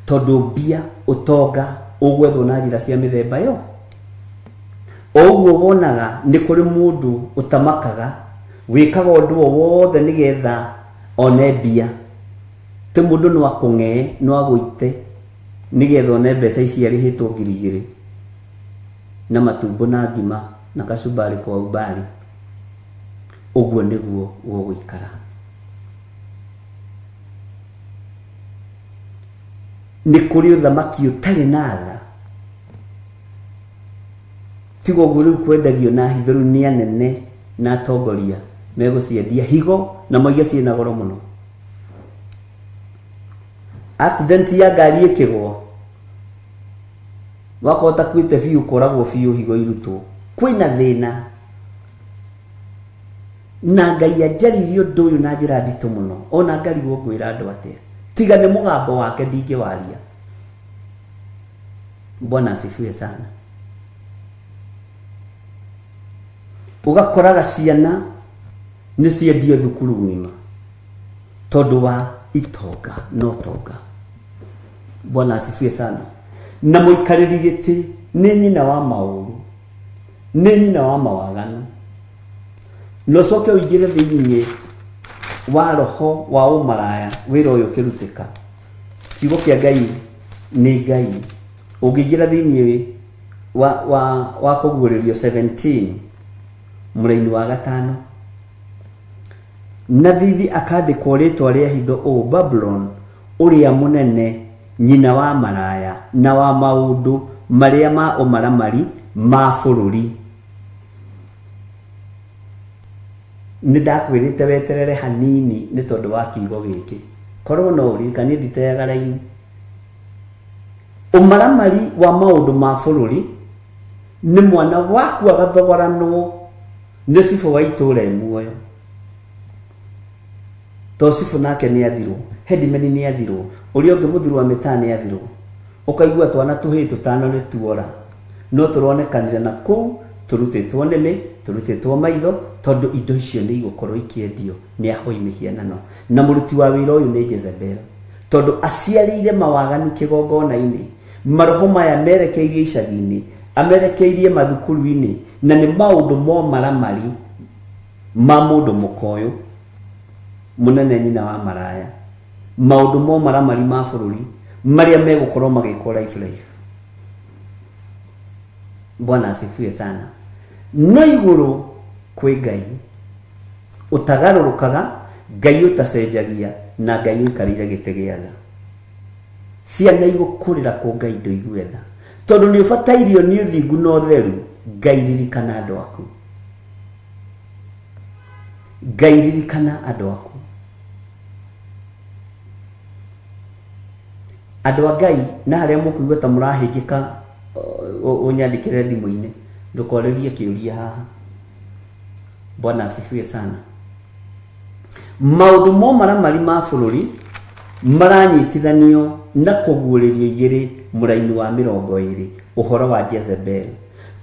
Tondũ mbia, ũtonga ũgwethwo na njĩra cia mĩthemba yo. O ũguo wonaga nĩ kũrĩ mũndũ ũtamakaga wĩkaga ũndũ o wothe nĩgetha one mbia. Ti mũndũ no akũng'ee, no agũite nĩgetha one mbeca ici arĩhĩtwo 2000 na matumbo na ngima na kacumbari kwa umbali. Ũguo nĩguo gũgũikara. Nĩ kũrĩ ũthamaki ũtarĩ na tha. Tiga ũguo rĩu kwendagio na hitho rĩu nĩ anene na atongoria megũciendia higo na moige ciĩna goro mũno. Accident ya ngari ĩkĩgwa wakorwo ũtakuĩte biũ ũkoragwo biũ higo irutwo. Kwĩna thĩna. Na Ngai anjaririe ũndũ ũyũ na njĩra nditũ mũno ona ngarigwo ngwĩra andũ atĩa. Tiga nĩ mũgambo wake ndingĩwaria. Bwana asifiwe sana. Ũgakoraga ciana nĩ ciendio thukuru ng'ima tondũ wa itonga na ũtonga. Bwana asifiwe sana. Na mũikarĩri gĩtĩ nĩ nyina wa maũru, nĩ nyina wa mawaganu. Na ũcoke ũingĩre thĩinĩ wa roho wa ũmaraya wĩra ũyũ ũkĩrutĩka. Kiugo kĩa Ngai nĩ Ngai. Ũngĩingĩra thĩinĩ wa, wa, wa kũguũrĩrio 17 mũraini wa gatano na thithi akandĩkwo rĩtwa rĩa hitho ũũ Babulon ũrĩa mũnene nyina wa maraya na wa maũndũ marĩa ma ũmaramari ma bũrũri. Nĩ ndakwĩrĩte weterere hanini nĩ tondũ wa kiugo gĩkĩ. Korwo no ũririkane, niĩ nditeaga raini. Ũmaramari wa maũndũ ma bũrũri nĩ mwana waku agathogoranwo nĩ cibũ wa itũũra e muoyo. To cibũ nake nĩ athirwo, headman nĩ athirwo, ũrĩa ũngĩ mũthuri wa mĩtaa nĩ athirwo. Ũkaigua twana tũhĩĩ tũtano nĩ tuora. No tũronekanire na kũu tũrutĩtwo nĩmĩ, tũrutĩtwo maitho, tondũ indo icio nĩ igũkorwo ikĩendio nĩ ahoi mĩhianano. Na mũruti wa wĩra ũyũ nĩ Jezebel. Tondũ aciarĩire mawaganu kĩgongona-inĩ. Maroho maya merekeirie icagi-inĩ, amerekeirie mathukuru-inĩ, na nĩ maũndũ momaramari ma mũndũ mũka ũyũ mũnene nyina wa maraya. Maũndũ momaramari ma bũrũri marĩa megũkorwo magĩkwo life life. Bwana asifiwe sana. No igũrũ kwĩ Ngai ũtagarũrũkaga, Ngai ũtacenjagia, na Ngai ũikarĩire gĩtĩ gĩa tha. Ciana igũkũrĩra kũ Ngai ndũigue tha, tondũ nĩ ũbatairio nĩ ũthingu na ũtheru. Ngai ririkana andũ aku. Ngai ririkana andũ aku. Andũ a Ngai, na harĩa mũkũigua ta mũrahĩngĩka, ũnyandĩkĩre thimũ-inĩ, ndũkorĩrie kĩũria haha. Bwana asifiwe sana. Maũndũ momaramari ma bũrũri maranyitithanio na kũguũrĩrio igĩrĩ mũraini wa 20 ũhoro wa Jezebel.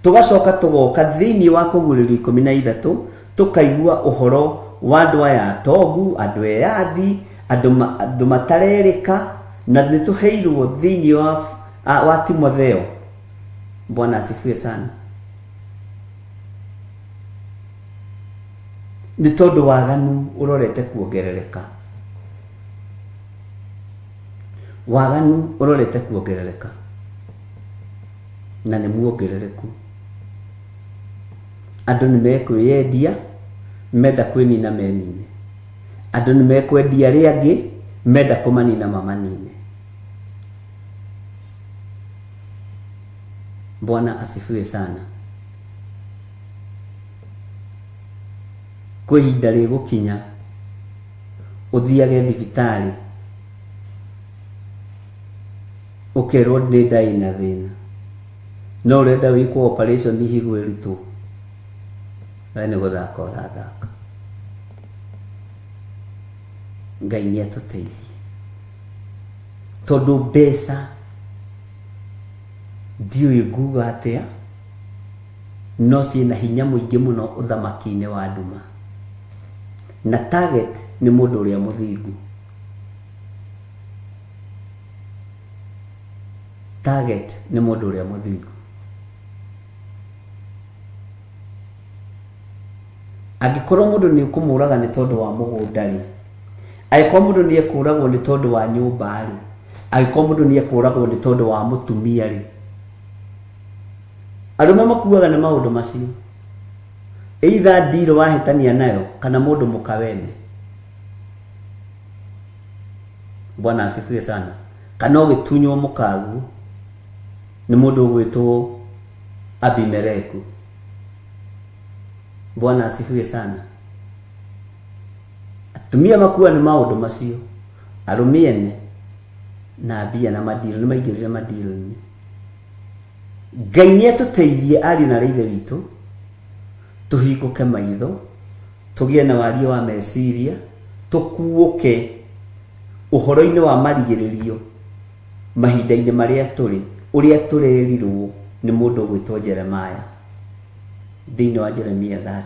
Tũgacoka tũgoka thĩinĩ wa kũguũrĩrio 13 tũkaigua ũhoro wa andũ aya atongu, andũ eyathi, andũ andũ matarerĩka, na nĩ tũheirwo thĩinĩ wa, wa Timotheo. Bwana asifiwe sana. Nĩ tondũ waganu ũrorete kuongerereka. Waganu ũrorete kuongerereka. Na nĩ muongerereku. Andũ nĩ mekwĩyendia, menda kwĩnina menine. Andũ nĩ mekwendia arĩa angĩ, menda kũmanina mamanine. Bwana asifiwe sana. Kwĩ ihinda rĩgũkinya ũthiage thibitarĩ ũkerwo nĩ nda ĩna thĩna, no ũrenda wĩkwo operation higo ĩrutwo. We nĩ gũthaka ũrathaka. Ngai nĩ atũteithie tondũ mbeca ndiũĩ nguga atĩa no ciĩna hinya mũingĩ mũno ũthamaki-inĩ wa nduma na target nĩ mũndũ ũrĩa mũthingu. Target nĩ mũndũ ũrĩa mũthingu. Angĩkorwo mũndũ nĩ ũkũmũraga nĩ tondũ wa mũgũnda rĩ, angĩkorwo mũndũ nĩ ekũragwo nĩ tondũ wa nyũmba rĩ, angĩkorwo mũndũ nĩ ekũragwo nĩ tondũ wa mũtumia rĩ, arũme makuaga nĩ maũndũ macio. Either deal wahĩtania nayo kana mũndũ mũka wene. Bwana asifiwe sana. Kana ũgĩtunywo mũkaguo nĩ mũndũ ũgwĩtwo Abimeleku. Bwana asifiwe sana. Atumia makua nĩ maũndũ macio, arũme ene na mbia na madiro nĩ maingĩrire madiro-inĩ. Ngai nĩ atũteithie ariũ na ithe witũ tũhingũke maitho, tũgĩe na wariĩ wa meciria, tũkuũke ũhoro-inĩ wa marigĩrĩrio mahinda-inĩ marĩa tũrĩ, ũrĩa tũrerirwo nĩ mũndũ ũgwĩtwo Jeremiah thĩinĩ wa Jeremia 30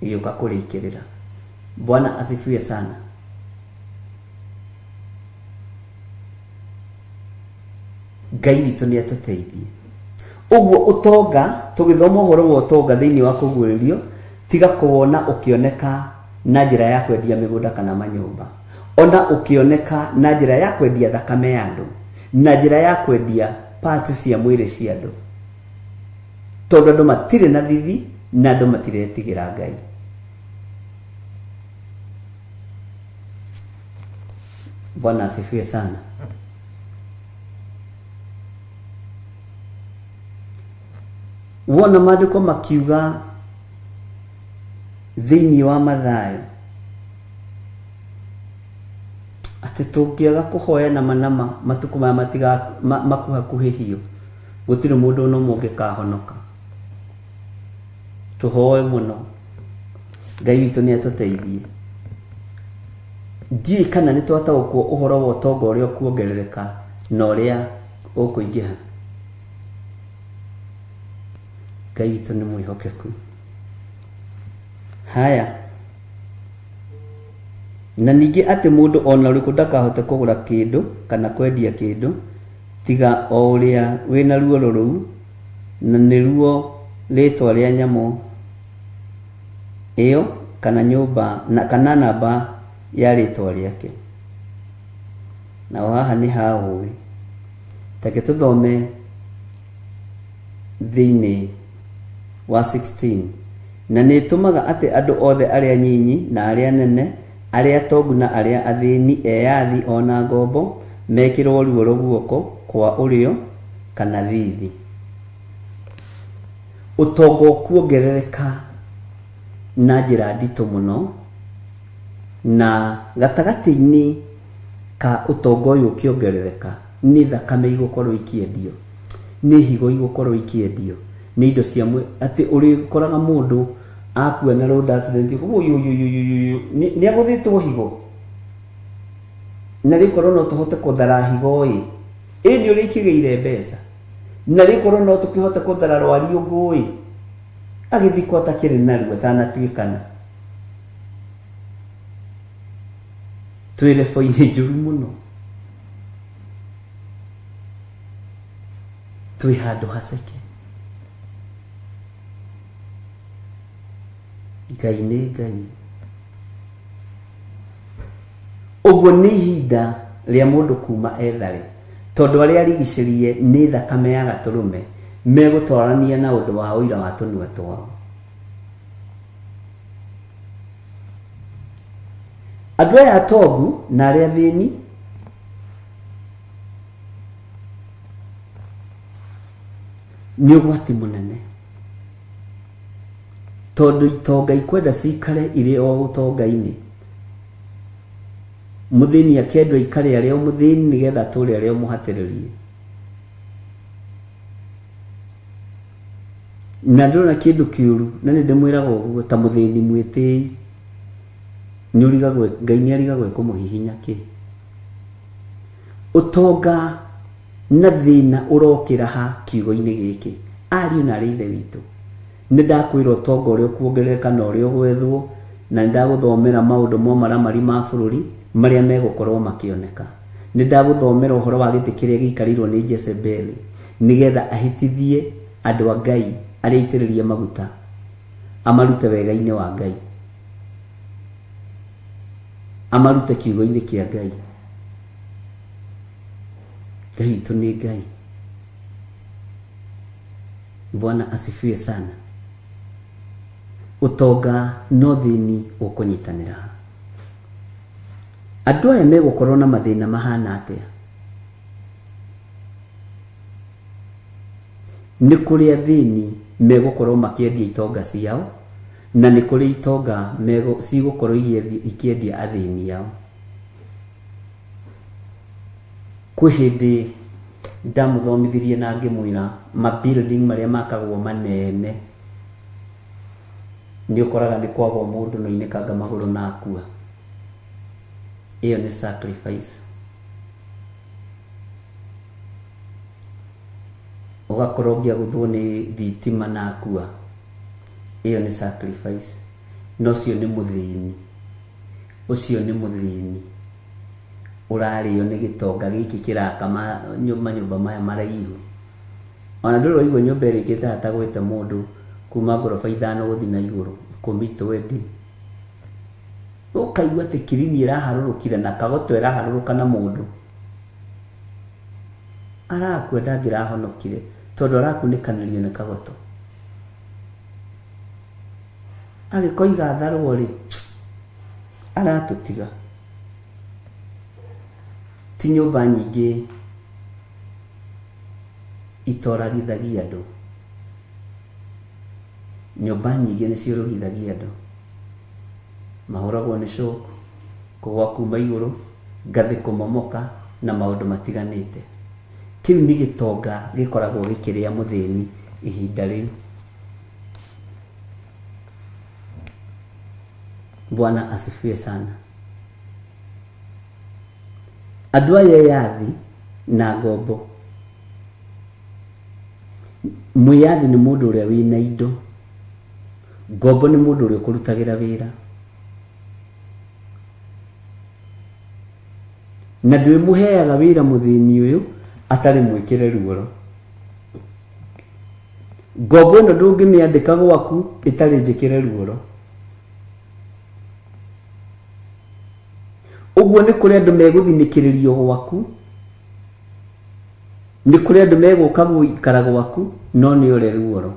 ĩgĩũka kũrĩkĩrĩra. Bwana asifiwe sana. Ngai witũ nĩ atũteithie. Ũguo ũtonga, tũgĩthoma ũhoro wa ũtonga thĩinĩ wa kũguũrĩrio, tiga kũwona ũkĩoneka na njĩra ya kwendia mĩgũnda kana manyũmba. Ona ũkĩoneka na njĩra ya kwendia thakame ya andũ, na njĩra ya kwendia parts cia mwĩrĩ cia andũ. Tondũ andũ matirĩ na thithi na andũ matiretigĩra Ngai. Bwana asifiwe sana. Wona maandĩko makiuga thĩinĩ wa Mathayo atĩ tũngĩaga kũhoya nama nama matukũ maya matiga makuhakuhĩhio gũtirĩ mũndũ ona ũmwe ũngĩkahonoka. Tũhoe mũno. Ngai witũ nĩ atũteithie. Ndiũĩ kana nĩ twataũkwo ũhoro wa ũtonga ũrĩa ũkuongerereka na ũrĩa ũkũingĩha. Ngai witũ nĩ mwĩhokeku. Haya. Na ningĩ atĩ mũndũ o na ũrĩkũ ndakahote kũgũra kĩndũ kana kwendia kĩndũ, tiga o ũrĩa wĩ na ruoro rũu, na nĩruo rĩĩtwa rĩa nyamũ ĩyo kana nyũmba na, kana namba ya rĩĩtwa rĩake. Naho haha nĩ ha ũũgĩ. Reke tũthome thĩinĩ wa 16. Na nĩ ĩtũmaga atĩ andũ othe arĩa anyinyi na arĩa anene, arĩa atongu na arĩa athĩni, eyathi o na ngombo, mekĩrwo ruoro guoko kwa ũrĩo kana thiithi. Ũtonga ũkuongerereka na njĩra nditũ mũno, na gatagatĩ-inĩ ka ũtonga ũyũ ũkĩongerereka, nĩ thakame igũkorwo ikĩendio, nĩ higo igũkorwo ikĩendio, nĩ indo cia mwĩ, atĩ ũrĩkoraga mũndũ akua na road accident, ũyũyũyũyũyũ, nĩ agũthĩtwo higo. Na rĩu korwo no tũhote kũthara higo ĩ, ĩ nĩ ũrĩa ikĩgĩire mbeca. Na rĩu korwo no tũkĩhote kũthara rwariũngũ ĩ, agĩthikwo atakĩrĩ naruo atanatuĩkana. Twĩ rebo-inĩ njũru mũno. Twĩ handũ haceke. Ngai nĩ Ngai. Ũguo nĩ ihinda rĩa mũndũ kuma ethare, tondũ arĩa arigicĩrie nĩ thakame ya Gatũrũme megũtwarania na ũndũ wa ũira wa tũnua twao. Andũ aya atongu na arĩa athĩni nĩ ũgwati mũnene, tondũ itonga ikwenda cikare irĩ o ũtonga-inĩ, mũthĩni akendwo aikare arĩ o mũthĩni nĩgetha atũre arĩ o mũhatĩrĩrie. Na ndĩrona kĩndũ kĩũru, na nĩ ndĩmwĩraga ũguo ta mũthĩni mwĩtĩi, nĩ ũrigagwo Ngai nĩ arigagwo ekũmũhihinya kĩ. Ũtonga na thĩna ũrokĩra ha kiugo-inĩ gĩkĩ? Ariũ na arĩ ithe witũ, nĩ ndakwĩra ũtonga ũrĩa ũkuongerereka na ũrĩa ũgwethwo, na nĩ ndagũthomera maũndũ ma ũmaramari ma bũrũri marĩa megũkorwo makĩoneka. Nĩ ndagũthomera ũhoro wa gĩtĩ kĩrĩa gĩikarĩirwo nĩ Jezebeli nĩgetha ahĩtithie andũ a Ngai arĩa aitĩrĩrie maguta, amarute wega-inĩ wa Ngai, amarute kiugo-inĩ kĩa Ngai. Ngai witũ nĩ Ngai. Bwana asifiwe sana. Ũtonga no thĩni ũkũnyitanĩra. Andũ aya megũkorwo na mathĩna mahana atĩa? Nĩ kũrĩ athĩni megũkorwo makĩendia itonga ciao, na nĩ kũrĩ itonga cigũkorwo ikĩendia athĩni ao. Kwĩ hĩndĩ ndamũthomithirie na ngĩmwĩra ma building marĩa makagwo manene nĩ ũkoraga nĩ kwagwo mũndũ na oinĩkanga magũrũ na akua. Ĩyo nĩ sacrifice. Ũgakora ũngĩ agũthwo nĩ thitima na akua. Ĩyo nĩ sacrifice. Na ũcio nĩ mũthĩni. Ũcio nĩ mũthĩni ũrarĩo nĩ gĩtonga gĩkĩ kĩraka manyũmba maya maraihu. Ona ndũrĩ waigua nyũmba ĩrĩkĩte hatagwĩte mũndũ kuma ngoroba ithano gũthiĩ na igũrũ, ikũmi, twendi. Ũkaigua atĩ kirini ĩraharũrũkire na kagoto ĩraharũrũka na mũndũ. Arakua ndangĩrahonokire tondũ arakunĩkanĩrio nĩ kagoto. Agĩkoiga atharwo rĩ, aratũtiga. Ti nyũmba nyingĩ itoragithagia andũ. Nyũmba nyingĩ nĩ ciũrũgithagia andũ. Mahũragwo nĩ shock, kũgwa kuma igũrũ, ngathĩ kũmomoka na maũndũ matiganĩte. Kĩu nĩ gĩtonga gĩkoragwo gĩkĩrĩa mũthĩni ihinda rĩu. Bwana asifiwe sana. Andũ aya eyathi na ngombo. Mwĩyathi nĩ mũndũ ũrĩa wĩna indo. Ngombo nĩ mũndũ ũrĩa ũkũrutagĩra wĩra. Na ndwĩmũheaga wĩra mũthĩni ũyũ atarĩ mwĩkĩre ruoro. Ngombo ĩno ndũngĩmĩandĩka gwaku ĩtarĩ njĩkĩre ruoro. Ũguo nĩ kũrĩ andũ megũthinĩkĩrĩrio gwaku, nĩ kũrĩ andũ megũka gũikara gwaku, no nĩ ũre ruoro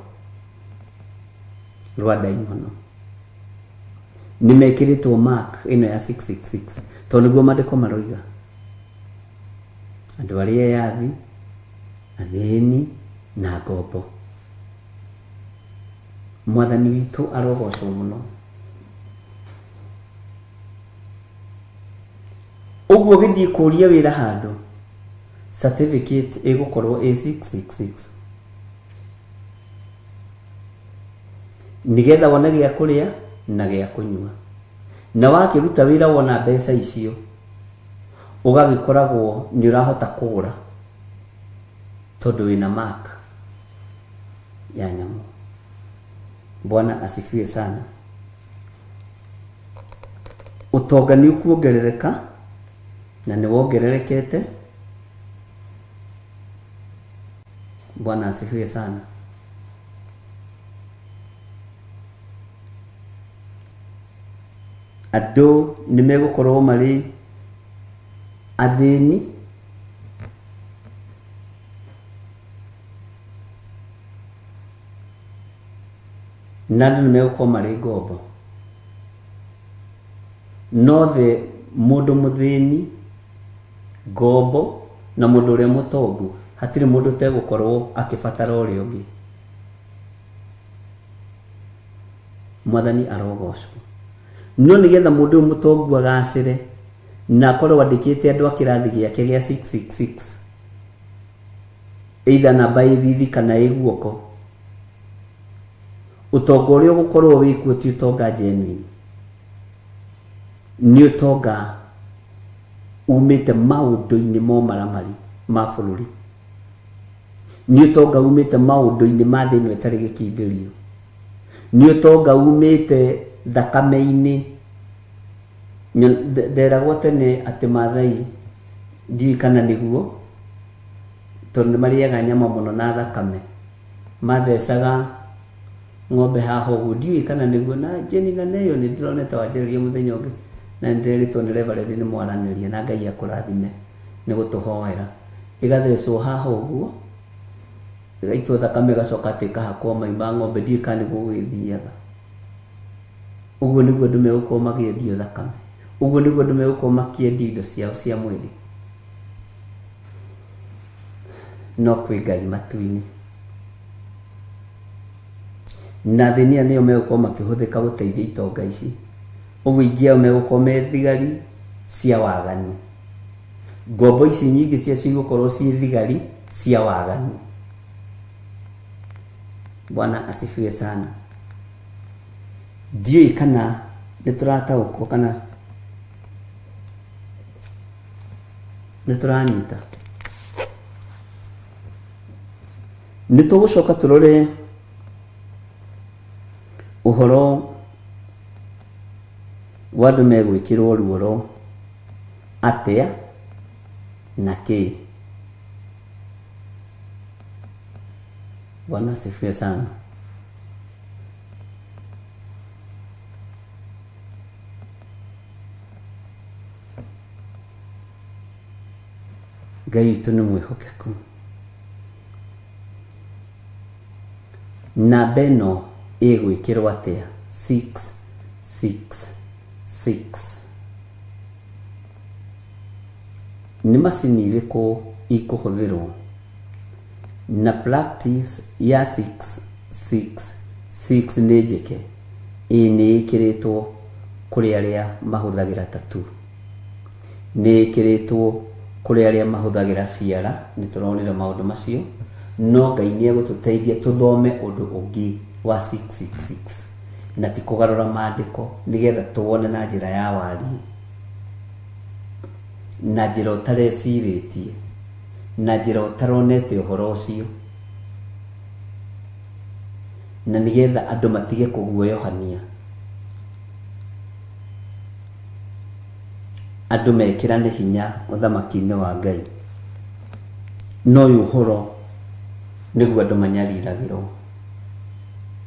rwa ndaimono. Nĩ mekĩrĩtwo mark ĩno ya 666 tondũ nĩguo maandĩko maroiga. Andũ arĩa eyathi, athĩni na ngombo. Mwathani witũ arogocwo mũno. Ũguo ũgĩthiĩ kũria wĩra handũ, certificate ĩgũkorwo ĩ 666. Nĩgetha wone gĩa kũrĩa na gĩa kũnyua. Na wakĩruta wĩra wona mbeca icio, ũgagĩkoragwo nĩ ũrahota kũgũra tondũ wĩna mark ya nyamũ. Bwana asifiwe sana. Ũtonga nĩ ũkuongerereka na nĩ wongererekete. Bwana asifiwe sana. Andũ nĩ megũkorwo marĩ athĩni na andũ nĩ megũkorwo marĩ ngombo. No the Mũndũ mũthĩni, ngombo na mũndũ ũrĩa mũtongu, hatirĩ mũndũ ũtegũkorwo akĩbatara ũrĩa ũngĩ. Mwathani arogocwo. No nĩgetha mũndũ ũyũ mũtongu agacĩre na akorwo andĩkĩte andũ a kĩrathi gĩake gĩa 666, either namba ĩ thithi kana ĩ guoko, ũtonga ũrĩa ũgũkorwo wĩkuo ti ũtonga genuine. Nĩ ũtonga umĩte maũndũ-inĩ ma ũmaramari ma bũrũri. Nĩ ũtonga umĩte maũndũ-inĩ ma thĩ ĩno ĩtarĩ gĩkindĩrio. Nĩ ũtonga umĩte thakame-inĩ. Nderagwo tene atĩ Maathai, ndiũĩ kana nĩguo, tondũ nĩ marĩaga nyama mũno na thakame. Mathecaga ng'ombe haha ũguo, ndiũĩ kana nĩguo. Na Jane na Neyo nĩ ndĩronete wanjĩrĩria mũthenya ũngĩ, na nĩ ndĩrerĩtwo nĩ Reverend nĩ mwaranĩria, na Ngai akũrathime nĩ gũtũhoera. Ĩgathecwo haha ũguo, ĩgaitwo thakame ĩgacoka atĩ ĩkahakwo mai ma ng'ombe, ndiũĩ kana nĩguo gũgĩthiaga. Ũguo nĩguo andũ megũkorwo makĩendio thakame. Ũguo nĩguo andũ megũkorwo makĩendio indo ciao cia mwĩrĩ. No kwĩ Ngai matu-inĩ. Na athĩni aya nĩo megũkorwo makĩhũthĩka gũteithia itonga ici. Ũguo aingĩ ao megũkorwo me thigari cia waganu. Ngombo ici nyingĩ ciacio igũkorwo ciĩ thigari cia waganu. Bwana asifiwe sana. Ndiũĩ kana nĩ tũrataũkwo kana nĩ tũranyita. Nĩ tũgũcoka tũrore ũhoro wa andũ megwĩkĩrwo ruoro atĩa na kĩĩ. Bwana asifiwe sana. Ngai witũ nĩ mwĩhokeku. Namba ĩno ĩgwĩkĩrwo atĩa? 6 6 6. Nĩ macini irĩkũ ikũhũthĩrwo? Na practice ya 6 6 6 nĩ njĩke? Ĩĩ nĩ ĩkĩrĩtwo kũrĩ arĩa mahũthagĩra tattoo. Nĩ ĩkĩrĩtwo kũrĩ arĩa mahũthagĩra ciara, nĩ tũronire maũndũ macio, no Ngai nĩ egũtũteithia tũthome ũndũ ũngĩ wa 666 na ti kũgarũra maandĩko nĩgetha tũwone na njĩra ya wariĩ, na njĩra ũtarecirĩtie, na njĩra ũtaronete ũhoro ũcio, na nĩgetha andũ matige kũguoyohania. Andũ mekĩrane hinya ũthamaki-inĩ wa Ngai. No ũyũ ũhoro nĩguo andũ manyariragĩrwo.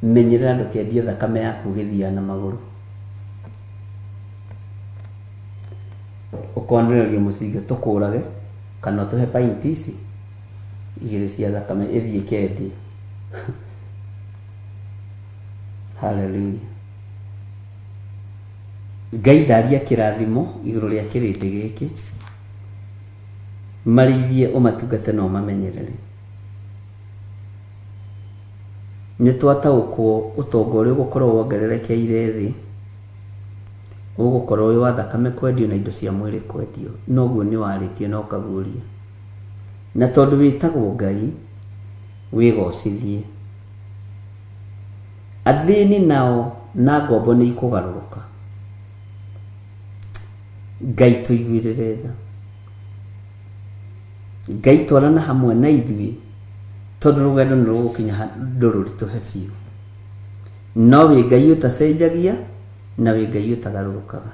Menyerera ndũkendie thakame yaku ũgĩthiaga na magũrũ. Ũkonererio mũcinga tũkũrage kana ũtũhe pint ici igĩrĩ cia thakame ĩthiĩ ĩkendio. Hallelujah. Ngai ndaria kĩrathimo igũrũ rĩa kĩrĩndĩ gĩkĩ, marĩithie ũmatungate na ũmamenyerere. Nĩ twataũkwo ũtonga ũrĩa ũgũkorwo wongererekeire thĩ, ũgũkorwo wĩ wa thakame kwendio na indo cia mwĩrĩ kwendio. Noguo nĩ warĩtie na ũkaguũria. Na tondũ wĩtagwo Ngai, wĩgocithie. Athĩni nao na ngombo nĩ ikũgarũrũka. Ngai tũiguĩrĩre tha. Ngai twarana hamwe na ithuĩ tondũ rũgendo nĩ rũgũkinya handũ rũritũhe biũ. No wĩ Ngai ũtacenjagia na wĩ Ngai ũtagarũrũkaga.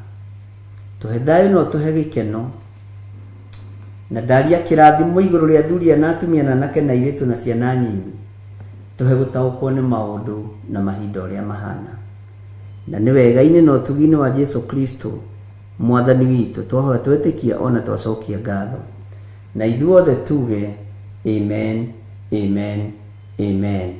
Tũhe thayũ na ũtũhe gĩkeno. Na ndaria kĩrathimo igũrũ rĩa athuri na atumia na anake na airĩtu na ciana nyinyi. Tũhe gũtaũkwo nĩ maũndũ na mahinda ũrĩa mahana. Na nĩ wega-inĩ na ũtugi-inĩ wa Jesu Kristo Mwathani witũ twahoya twetĩkia o na twacokia ngatho. Na ithuothe tuge, Amen, Amen, Amen.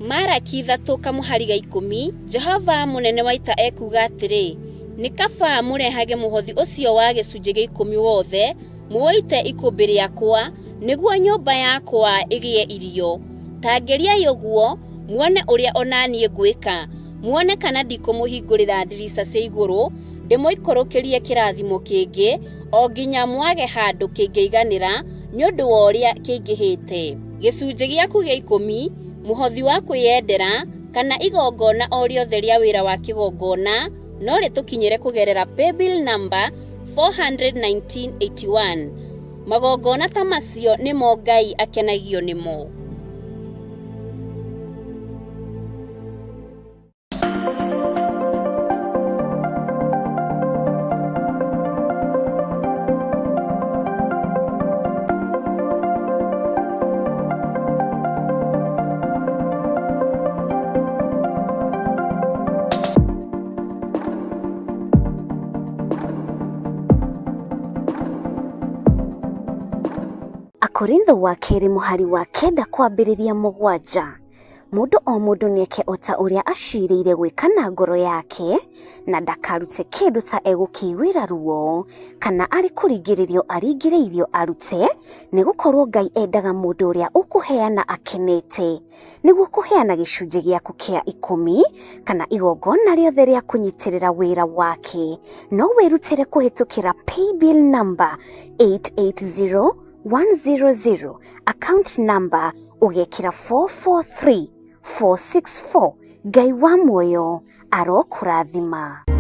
Maraki ithatũ kamũhari ga ikũmi, Jehova mũnene wa ita ekuuga atĩrĩ, Nĩ kaba mũrehage mũhothi ũcio wa gĩcunjĩ gĩa ikũmi wothe, mũũite ikũmbĩ rĩakwa, nĩguo nyũmba yakwa ĩgĩe irio. Ta ngeriai ũguo, muone ũrĩa o na niĩ ngwĩka, muone kana ndikũmũhingũrĩra ndirica cia igũrũ, ndĩmũikũrũkĩrie kĩrathimo kĩngĩ, o nginya mwage handũ kĩngĩiganĩra nĩ ũndũ wa ũrĩa kĩingĩhĩte. Gĩcunjĩ gĩaku gĩa ikũmi, mũhothi wa kwĩyendera, kana igongona o rĩothe rĩa wĩra wa kĩgongona, no rĩtũkinyĩre kũgerera paybill number 41981. Magongona ta macio nĩmo Ngai akenagio nĩmo. Akorintho wa kerĩ mũhari wa 9 kwambĩrĩria 7. Mũndũ o mũndũ nĩeke o ta ũrĩa acirĩire gwĩka na ngoro yake, na ndakarute kĩndũ ta egũkĩiguĩra ruo, kana arĩ kũringĩrĩrio aringĩrĩirio arute, nĩgũkorwo Ngai endaga mũndũ ũrĩa ũkũheana akenete. Nĩguo kũheana gĩcunjĩ gĩaku kĩa 10 kana igongona rĩothe rĩa kũnyitĩrĩra wĩra wake, no wĩrutĩre kũhĩtũkĩra paybill number 880100, account number ũgekĩra 443464. Ngai wa muoyo arokũrathima.